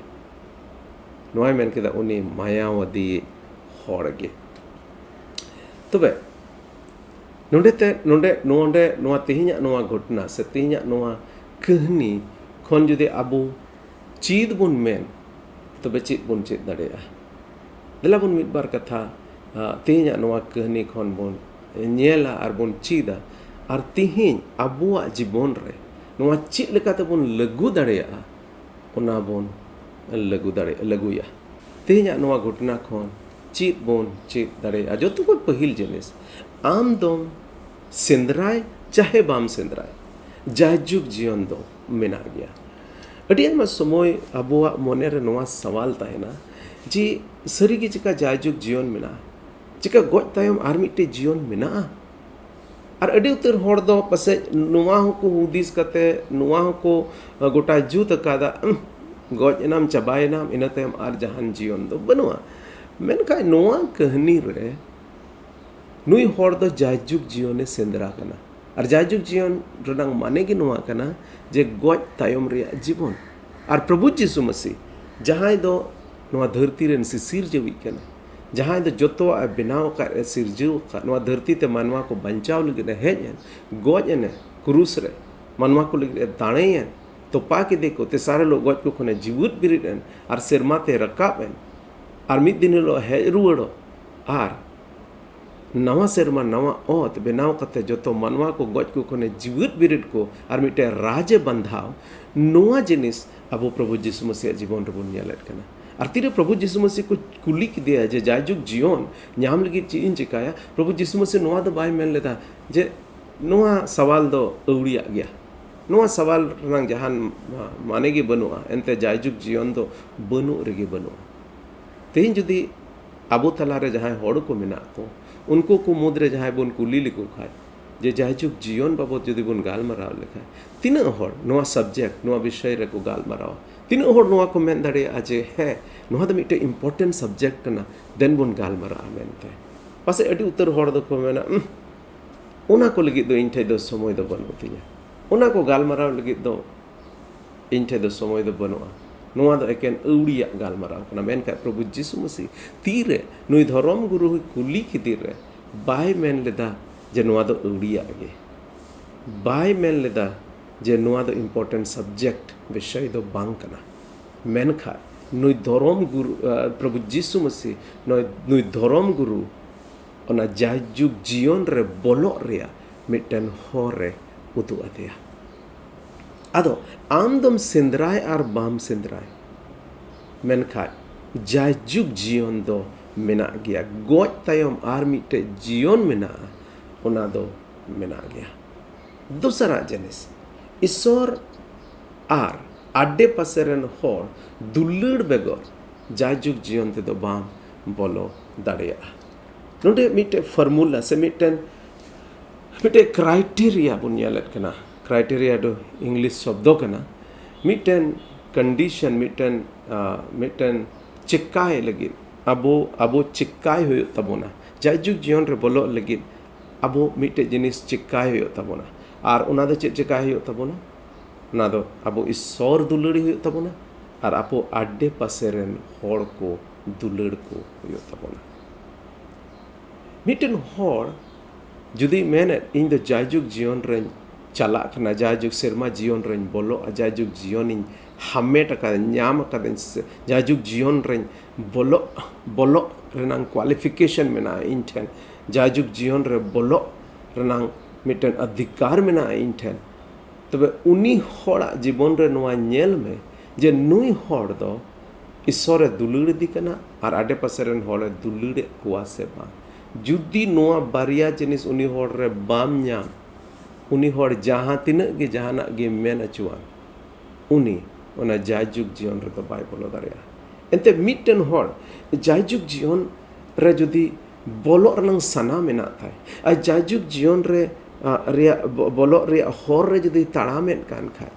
ᱱᱚᱣᱟᱭ ᱢᱮᱱ ᱠᱮᱫᱟ, "ᱩᱱᱤ ᱢᱟᱭᱟᱣᱟᱫᱤᱭᱤᱡ ᱦᱚᱲ ᱜᱮ᱾" ᱛᱚᱵᱮ ᱱᱚᱰᱮ ᱛᱮ, ᱱᱚᱰᱮ, ᱱᱚᱰᱮ ᱱᱚᱣᱟ ᱛᱮᱦᱮᱧᱟᱜ ᱱᱚᱣᱟ ᱜᱷᱚᱴᱱᱟ ᱥᱮ ᱛᱮᱦᱮᱧᱟᱜ ᱱᱚᱣᱟ ᱠᱟᱹᱦᱱᱤ ᱠᱷᱚᱱ ᱡᱩᱫᱤ ᱟᱵᱚ ᱪᱮᱫ ᱵᱚᱱ ᱢᱮᱱ, ᱛᱚᱵᱮ ᱪᱮᱫ ᱵᱚᱱ ᱪᱮᱫ ᱫᱟᱲᱮᱭᱟᱜᱼᱟ? ᱫᱮᱞᱟ ᱵᱚᱱ ᱢᱤᱫ ᱵᱟᱨ ᱠᱟᱛᱷᱟ, ᱟ, ᱛᱮᱦᱮᱧᱟᱜ ᱱᱚᱣᱟ ᱠᱟᱹᱦᱱᱤ ᱠᱷᱚᱱ ᱵᱚᱱ ᱧᱮᱞᱟ ᱟᱨ ᱵᱚᱱ ᱪᱮᱫᱟ᱾ ᱟᱨ ᱛᱮᱦᱮᱧ ᱟᱵᱚᱣᱟᱜ ᱡᱤᱵᱚᱱ ᱨᱮ ᱱᱚᱣᱟ ᱪᱮᱫ ᱞᱮᱠᱟ ᱛᱮᱵᱚᱱ ᱞᱟᱹᱜᱩ ᱫᱟᱲᱮᱭᱟᱜᱼᱟ, ᱚᱱᱟ ᱵᱚᱱ ᱞᱟᱹᱜᱩ ᱫᱟᱲᱮ-, ᱞᱟᱹᱜᱩᱭᱟ᱾ ᱛᱮᱦᱮᱧᱟᱜ ᱱᱚᱣᱟ ᱜᱷᱚᱴᱱᱟ ᱠᱷᱚᱱ ᱪᱮᱫ ᱵᱚᱱ ᱪᱮᱫ ᱫᱟᱲᱮᱭᱟᱜᱼᱟ? ᱡᱚᱛᱚ ᱠᱷᱚᱱ ᱯᱟᱹᱦᱤᱞ ᱡᱤᱱᱤᱥ, ᱟᱢ ᱫᱚᱢ ᱥᱮᱸᱫᱽᱨᱟᱭ ᱪᱟᱦᱮ ᱵᱟᱢ ᱥᱮᱸᱫᱽᱨᱟᱭ, ᱡᱟᱭᱡᱩᱜᱽ ᱡᱤᱭᱚᱱ ᱫᱚ ᱢᱮᱱᱟᱜ ᱜᱮᱭᱟ᱾ ᱟᱹᱰᱤ ᱟᱭᱢᱟ ᱥᱚᱢᱚᱭ ᱟᱵᱚᱣᱟᱜ ᱢᱚᱱᱮ ᱨᱮ ᱱᱚᱣᱟ ᱥᱟᱣᱟᱞ ᱛᱟᱦᱮᱱᱟ ᱡᱮ ᱥᱟᱹᱨᱤᱜᱮ ᱪᱮᱠᱟ ᱡᱟᱭᱡᱩᱜᱽ ᱡᱤᱭᱚᱱ ᱢᱮᱱᱟᱜᱼᱟ? ᱪᱮᱠᱟ ᱜᱚᱡ ᱛᱟᱭᱚᱢ ᱟᱨ ᱢᱤᱫᱴᱮᱡ ᱡᱤᱭᱚᱱ ᱢᱮᱱᱟᱜᱼᱟ? ᱟᱨ ᱟᱹᱰᱤ ᱩᱛᱟᱹᱨ ᱦᱚᱲ ᱫᱚ ᱯᱟᱥᱮᱡ ᱱᱚᱣᱟ ᱦᱚᱸᱠᱚ ᱦᱩᱫᱤᱥ ᱠᱟᱛᱮ, ᱱᱚᱣᱟ ᱦᱚᱸᱠᱚ ᱜᱚᱴᱟ ᱡᱩᱛ ᱟᱠᱟᱫᱟ, "ᱩᱸᱦ, ᱜᱚᱡ ᱮᱱᱟᱢ, ᱪᱟᱵᱟᱭᱮᱱᱟᱢ, ᱤᱱᱟᱹ ᱛᱟᱭᱚᱢ ᱟᱨ ᱡᱟᱦᱟᱱ ᱡᱤᱭᱚᱱ ᱫᱚ ᱵᱟᱹᱱᱩᱜᱼᱟ᱾" ᱢᱮᱱᱠᱷᱟᱱ ᱱᱚᱣᱟ ᱠᱟᱹᱦᱱᱤ ᱨᱮ ᱱᱩᱭ ᱦᱚᱲ ᱫᱚ ᱡᱟᱭᱡᱩᱜᱽ ᱡᱤᱭᱚᱱᱮ ᱥᱮᱸᱫᱽᱨᱟ ᱠᱟᱱᱟ᱾ ᱟᱨ ᱡᱟᱭᱡᱩᱜᱽ ᱡᱤᱭᱚᱱ ᱨᱮᱱᱟᱜ ᱢᱟᱱᱮ ᱜᱮ ᱱᱚᱣᱟ ᱠᱟᱱᱟ ᱡᱮ ᱜᱚᱡ ᱛᱟᱭᱚᱢ ᱨᱮᱭᱟᱜ ᱡᱤᱵᱚᱱ᱾ ᱟᱨ ᱯᱨᱚᱵᱷᱩ ᱡᱤᱥᱩ ᱢᱟᱹᱥᱤ, ᱡᱟᱦᱟᱸᱭ ᱫᱚ ᱱᱚᱣᱟ ᱫᱷᱟᱹᱨᱛᱤ ᱨᱮᱱ ᱥᱤᱥᱤᱨ ᱡᱟᱹᱣᱤᱡ ᱠᱟᱱᱟ, ᱡᱟᱦᱟᱸᱭ ᱫᱚ ᱡᱚᱛᱚᱣᱟᱜ ᱮ ᱵᱮᱱᱟᱣ ᱟᱠᱟᱫ, ᱮ ᱥᱤᱨᱡᱟᱹᱣ ᱟᱠᱟᱫ, ᱱᱚᱣᱟ ᱫᱷᱟᱹᱨᱛᱤ ᱛᱮ ᱢᱟᱱᱣᱟ ᱠᱚ ᱵᱟᱧᱪᱟᱣ ᱞᱟᱹᱜᱤᱫ ᱮ ᱦᱮᱡ ᱮᱱ, ᱜᱚᱡ ᱮᱱᱮ ᱠᱨᱩᱥ ᱨᱮ, ᱢᱟᱱᱣᱟ ᱠᱚ ᱞᱟᱹᱜᱤᱫ ᱮ ᱫᱟᱲᱮᱭᱮᱱ, ᱛᱚᱯᱟ ᱠᱮᱫᱮ ᱠᱚ, ᱛᱮᱥᱟᱨ ᱦᱤᱞᱳᱜ ᱜᱚᱡ ᱠᱚ ᱠᱷᱚᱱᱮ ᱡᱤᱣᱤᱫ ᱵᱮᱨᱮᱫ ᱮᱱ, ᱟᱨ ᱥᱮᱨᱢᱟ ᱛᱮ ᱨᱟᱠᱟᱵ ᱮᱱ, ᱟᱨ ᱢᱤᱫ ᱫᱤᱱ ᱦᱤᱞᱳᱜ ᱦᱮᱡ ᱨᱩᱣᱟᱹᱲᱚᱜ, ᱟᱨ ᱱᱟᱣᱟ ᱥᱮᱨᱢᱟ ᱱᱟᱣᱟ ᱚᱛ ᱵᱮᱱᱟᱣ ᱠᱟᱛᱮ ᱡᱚᱛᱚ ᱢᱟᱱᱣᱟ ᱠᱚ ᱜᱚᱡ ᱠᱚ ᱠᱷᱚᱱᱮ ᱡᱤᱣᱤᱫ ᱵᱮᱨᱮᱫ ᱠᱚ ᱟᱨ ᱢᱤᱫᱴᱮᱱ ᱨᱟᱡᱽ ᱮ ᱵᱟᱸᱫᱷᱟᱣ, ᱱᱚᱣᱟ ᱡᱤᱱᱤᱥ ᱟᱵᱚ ᱯᱨᱚᱵᱷᱩ ᱡᱤᱥᱩ ᱢᱟᱹᱥᱤᱭᱟᱜ ᱡᱤᱵᱚᱱ ᱨᱮᱵᱚᱱ ᱧᱮᱞᱮᱫ ᱠᱟᱱᱟ᱾ ᱟᱨ ᱛᱤᱨᱮ ᱯᱨᱚᱵᱷᱩ ᱡᱤᱥᱩ ᱢᱟᱹᱥᱤ ᱠᱚ ᱠᱩᱞᱤ ᱠᱮᱫᱮᱭᱟ ᱡᱮ, "ᱡᱟᱭᱡᱩᱜᱽ ᱡᱤᱭᱚᱱ ᱧᱟᱢ ᱞᱟᱹᱜᱤᱫ ᱪᱮᱫ ᱤᱧ ᱪᱮᱠᱟᱭᱟ?" ᱯᱨᱚᱵᱷᱩ ᱡᱤᱥᱩ ᱢᱟᱹᱥᱤ ᱱᱚᱣᱟ ᱫᱚ ᱵᱟᱭ ᱢᱮᱱ ᱞᱮᱫᱟ ᱡᱮ, "ᱱᱚᱣᱟ ᱥᱟᱣᱟᱞ ᱫᱚ ᱟᱹᱣᱲᱤᱭᱟᱜ ᱜᱮᱭᱟ, ᱱᱚᱣᱟ ᱥᱟᱣᱟᱞ ᱨᱮᱱᱟᱜ ᱡᱟᱦᱟᱱ ᱢᱟᱱᱮ ᱜᱮ ᱵᱟᱹᱱᱩᱜᱼᱟ, ᱮᱱᱛᱮ ᱡᱟᱭᱡᱩᱜᱽ ᱡᱤᱭᱚᱱ ᱫᱚ ᱵᱟᱹᱱᱩᱜ ᱨᱮᱜᱮ ᱵᱟᱹᱱᱩᱜᱼᱟ᱾" ᱛᱮᱦᱮᱧ ᱡᱩᱫᱤ ᱟᱵᱚ ᱛᱟᱞᱟᱨᱮ ᱡᱟᱦᱟᱸᱭ ᱦᱚᱲ ᱠᱚ ᱢᱮᱱᱟᱜ ᱠᱚ, ᱩᱱᱠᱩ ᱠᱚ ᱢᱩᱫᱽᱨᱮ ᱡᱟᱦᱟᱸᱭ ᱵᱚᱱ ᱠᱩᱞᱤ ᱞᱮᱠᱚ ᱠᱷᱟᱡ ᱡᱮ ᱡᱟᱭᱡᱩᱜᱽ ᱡᱤᱭᱚᱱ ᱵᱟᱵᱚᱫ ᱡᱩᱫᱤ ᱵᱚᱱ ᱜᱟᱞᱢᱟᱨᱟᱣ ᱞᱮᱠᱷᱟᱡ, ᱛᱤᱱᱟᱹᱜ ᱦᱚᱲ ᱱᱚᱣᱟ subject, ᱱᱚᱣᱟ ᱵᱤᱥᱚᱭ ᱨᱮᱠᱚ ᱜᱟᱞᱢᱟᱨᱟᱣᱟ? ᱛᱤᱱᱟᱹᱜ ᱦᱚᱲ ᱱᱚᱣᱟ ᱠᱚ ᱢᱮᱱ ᱫᱟᱲᱮᱭᱟᱜᱼᱟ ᱡᱮ, "ᱦᱮᱸ, ᱱᱚᱣᱟ ᱫᱚ ᱢᱤᱫᱴᱮᱡ important subject ᱠᱟᱱᱟ, then ᱵᱚᱱ ᱜᱟᱞᱢᱟᱨᱟᱜᱼᱟ" ᱢᱮᱱᱛᱮ? ᱯᱟᱥᱮᱡ ᱟᱹᱰᱤ ᱩᱛᱟᱹᱨ ᱦᱚᱲ ᱫᱚᱠᱚ ᱢᱮᱱᱟ, "ᱩᱸᱦ, ᱚᱱᱟ ᱠᱚ ᱞᱟᱹᱜᱤᱫ ᱫᱚ ᱤᱧ ᱴᱷᱮᱡ ᱫᱚ ᱥᱚᱢᱚᱭ ᱫᱚ ᱵᱟᱹᱱᱩᱜ ᱛᱤᱧᱟ, ᱚᱱᱟ ᱠᱚ ᱜᱟᱞᱢᱟᱨᱟᱣ ᱞᱟᱹᱜᱤᱫ ᱫᱚ ᱤᱧ ᱴᱷᱮᱡ ᱫᱚ ᱥᱚᱢᱚᱭ ᱫᱚ ᱵᱟᱹᱱᱩᱜᱼᱟ, ᱱᱚᱣᱟ ᱫᱚ ᱮᱠᱮᱱ ᱟᱹᱣᱲᱤᱭᱟᱜ ᱜᱟᱞᱢᱟᱨᱟᱣ ᱠᱟᱱᱟ᱾" ᱢᱮᱱᱠᱷᱟᱱ ᱯᱨᱚᱵᱷᱩ ᱡᱤᱥᱩ ᱢᱟᱹᱥᱤ ᱛᱤᱨᱮ ᱱᱩᱭ ᱫᱷᱚᱨᱚᱢ ᱜᱩᱨᱩ ᱦᱚᱸᱭ ᱠᱩᱞᱤ ᱠᱮᱫᱮ ᱨᱮ ᱵᱟᱭ ᱢᱮᱱ ᱞᱮᱫᱟ ᱡᱮ ᱱᱚᱣᱟ ᱫᱚ ᱟᱹᱣᱲᱤᱭᱟᱜ ᱜᱮ, ᱵᱟᱭ ᱢᱮᱱ ᱞᱮᱫᱟ ᱡᱮ ᱱᱚᱣᱟ ᱫᱚ important subject, ᱵᱤᱥᱚᱭ ᱫᱚ ᱵᱟᱝ ᱠᱟᱱᱟ᱾ ᱢᱮᱱᱠᱷᱟᱱ ᱱᱩᱭ ᱫᱷᱚᱨᱚᱢ ᱜᱩᱨᱩ, ᱟᱸ, ᱯᱨᱚᱵᱷᱩ ᱡᱤᱥᱩ ᱢᱟᱹᱥᱤ ᱱᱩᱭ, ᱱᱩᱭ ᱫᱷᱚᱨᱚᱢ ᱜᱩᱨᱩ ᱚᱱᱟ ᱡᱟᱭᱡᱩᱜᱽ ᱡᱤᱭᱚᱱ ᱨᱮ ᱵᱚᱞᱚᱜ ᱨᱮᱭᱟᱜ ᱢᱤᱫᱴᱮᱱ ᱦᱚᱨ ᱮ ᱩᱫᱩᱜ ᱟᱫᱮᱭᱟ᱾ ᱟᱫᱚ ᱟᱢ ᱫᱚᱢ ᱥᱮᱸᱫᱽᱨᱟᱭ ᱟᱨ ᱵᱟᱢ ᱥᱮᱸᱫᱽᱨᱟᱭ, ᱢᱮᱱᱠᱷᱟᱡ ᱡᱟᱭᱡᱩᱜᱽ ᱡᱤᱭᱚᱱ ᱫᱚ ᱢᱮᱱᱟᱜ ᱜᱮᱭᱟ᱾ ᱜᱚᱡ ᱛᱟᱭᱚᱢ ᱟᱨ ᱢᱤᱫᱴᱮᱡ ᱡᱤᱭᱚᱱ ᱢᱮᱱᱟᱜᱼᱟ, ᱚᱱᱟ ᱫᱚ ᱢᱮᱱᱟᱜ ᱜᱮᱭᱟ᱾ ᱫᱚᱥᱟᱨᱟᱜ ᱡᱤᱱᱤᱥ, ᱤᱥᱚᱨ ᱟᱨ ᱟᱰᱮ ᱯᱟᱥᱮ ᱨᱮᱱ ᱦᱚᱲ ᱫᱩᱞᱟᱹᱲ ᱵᱮᱜᱚᱨ ᱡᱟᱭᱡᱩᱜᱽ ᱡᱤᱭᱚᱱ ᱛᱮᱫᱚ ᱵᱟᱢ ᱵᱚᱞᱚ ᱫᱟᱲᱮᱭᱟᱜᱼᱟ᱾ ᱱᱚᱰᱮ ᱢᱤᱫᱴᱮᱡ formula ᱥᱮ ᱢᱤᱫᱴᱮᱱ, ᱢᱤᱫᱴᱮᱡ criteria ᱵᱚᱱ ᱧᱮᱞᱮᱫ ᱠᱟᱱᱟ᱾ Criteria ᱫᱚ English ᱥᱚᱵᱫᱚ ᱠᱟᱱᱟ᱾ ᱢᱤᱫᱴᱮᱱ condition, ᱢᱤᱫᱴᱮᱱ, ᱟᱸ, ᱢᱤᱫᱴᱮᱱ ᱪᱮᱠᱟᱭ ᱞᱟᱹᱜᱤᱫ ᱟᱵᱚ, ᱟᱵᱚ ᱪᱮᱠᱟᱭ ᱦᱩᱭᱩᱜ ᱛᱟᱵᱚᱱᱟ᱾ ᱡᱟᱭᱡᱩᱜᱽ ᱡᱤᱭᱚᱱ ᱨᱮ ᱵᱚᱞᱚᱜ ᱞᱟᱹᱜᱤᱫ ᱟᱵᱚ ᱢᱤᱫᱴᱮᱡ ᱡᱤᱱᱤᱥ ᱪᱮᱠᱟᱭ ᱦᱩᱭᱩᱜ ᱛᱟᱵᱚᱱᱟ᱾ ᱟᱨ ᱚᱱᱟ ᱫᱚ ᱪᱮᱫ ᱪᱮᱠᱟᱭ ᱦᱩᱭᱩᱜ ᱛᱟᱵᱚᱱᱟ? ᱚᱱᱟ ᱫᱚ ᱟᱵᱚ ᱤᱥᱚᱨ ᱫᱩᱞᱟᱹᱲᱤ ᱦᱩᱭᱩᱜ ᱛᱟᱵᱚᱱᱟ᱾ ᱟᱨ ᱟᱵᱚ ᱟᱰᱮ ᱯᱟᱥᱮ ᱨᱮᱱ ᱦᱚᱲ ᱠᱚ ᱫᱩᱞᱟᱹᱲ ᱠᱚ ᱦᱩᱭᱩᱜ ᱛᱟᱵᱚᱱᱟ᱾ ᱢᱤᱫᱴᱮᱱ ᱦᱚᱲ ᱡᱩᱫᱤ ᱢᱮᱱᱮᱫ, "ᱤᱧ ᱫᱚ ᱡᱟᱭᱡᱩᱜᱽ ᱡᱤᱭᱚᱱ ᱨᱮᱧ ᱪᱟᱞᱟᱜ ᱠᱟᱱᱟ, ᱡᱟᱭᱡᱩᱜᱽ ᱥᱮᱨᱢᱟ ᱡᱤᱭᱚᱱ ᱨᱮᱧ ᱵᱚᱞᱚᱜᱼᱟ, ᱡᱟᱭᱡᱩᱜᱽ ᱡᱤᱭᱚᱱᱤᱧ ᱦᱟᱢᱮᱴ ᱟᱠᱟᱫᱟ, ᱧᱟᱢ ᱟᱠᱟᱫᱟᱹᱧ, ᱥᱮ ᱡᱟᱭᱡᱩᱜᱽ ᱡᱤᱭᱚᱱ ᱨᱮᱧ ᱵᱚᱞᱚᱜ, ᱵᱚᱞᱚᱜ ᱨᱮᱱᱟᱝ qualification ᱢᱮᱱᱟᱜᱼᱟ ᱤᱧ ᱴᱷᱮᱱ, ᱡᱟᱭᱡᱩᱜᱽ ᱡᱤᱭᱚᱱ ᱨᱮ ᱵᱚᱞᱚᱜ ᱨᱮᱱᱟᱝ ᱢᱤᱫᱴᱮᱱ ᱚᱫᱷᱤᱠᱟᱨ ᱢᱮᱱᱟᱜᱼᱟ ᱤᱧ ᱴᱷᱮᱱ", ᱛᱚᱵᱮ ᱩᱱᱤ ᱦᱚᱲᱟᱜ ᱡᱤᱵᱚᱱ ᱨᱮ ᱱᱚᱣᱟ ᱧᱮᱞ ᱢᱮ ᱡᱮ ᱱᱩᱭ ᱦᱚᱲ ᱫᱚ ᱤᱥᱚᱨᱮ ᱫᱩᱞᱟᱹᱲ ᱤᱫᱤ ᱠᱟᱱᱟ ᱟᱨ ᱟᱰᱮ ᱯᱟᱥᱮ ᱨᱮᱱ ᱦᱚᱲᱮ ᱫᱩᱞᱟᱹᱲᱮᱫ ᱠᱚᱣᱟ ᱥᱮ ᱵᱟᱝ᱾ ᱡᱩᱫᱤ ᱱᱚᱣᱟ ᱵᱟᱨᱭᱟ ᱡᱤᱱᱤᱥ ᱩᱱᱤ ᱦᱚᱲ ᱨᱮ ᱵᱟᱢ ᱧᱟᱢ, ᱩᱱᱤ ᱦᱚᱲ ᱡᱟᱦᱟᱸ ᱛᱤᱱᱟᱹᱜ ᱜᱮ ᱡᱟᱦᱟᱱᱟᱜ ᱜᱮ ᱢᱮᱱ ᱦᱚᱪᱚᱣᱟᱱ, ᱩᱱᱤ ᱚᱱᱟ ᱡᱟᱭᱡᱩᱜᱽ ᱡᱤᱭᱚᱱ ᱨᱮᱫᱚ ᱵᱟᱭ ᱵᱚᱞᱚ ᱫᱟᱲᱮᱭᱟᱜᱼᱟ᱾ ᱮᱱᱛᱮ ᱢᱤᱫᱴᱮᱱ ᱦᱚᱲ ᱡᱟᱭᱡᱩᱜᱽ ᱡᱤᱭᱚᱱ ᱨᱮ ᱡᱩᱫᱤ ᱵᱚᱞᱚᱜ ᱨᱮᱱᱟᱝ ᱥᱟᱱᱟ ᱢᱮᱱᱟᱜ ᱛᱟᱭ, ᱟᱨ ᱡᱟᱭᱡᱩᱜᱽ ᱡᱤᱭᱚᱱ ᱨᱮ, ᱟ, ᱨᱮᱭᱟᱜ ᱵᱚ-, ᱵᱚᱞᱚᱜ ᱨᱮᱭᱟᱜ ᱦᱚᱨ ᱨᱮ ᱡᱩᱫᱤ ᱛᱟᱲᱟᱢᱮᱫ ᱠᱟᱱ ᱠᱷᱟᱡ,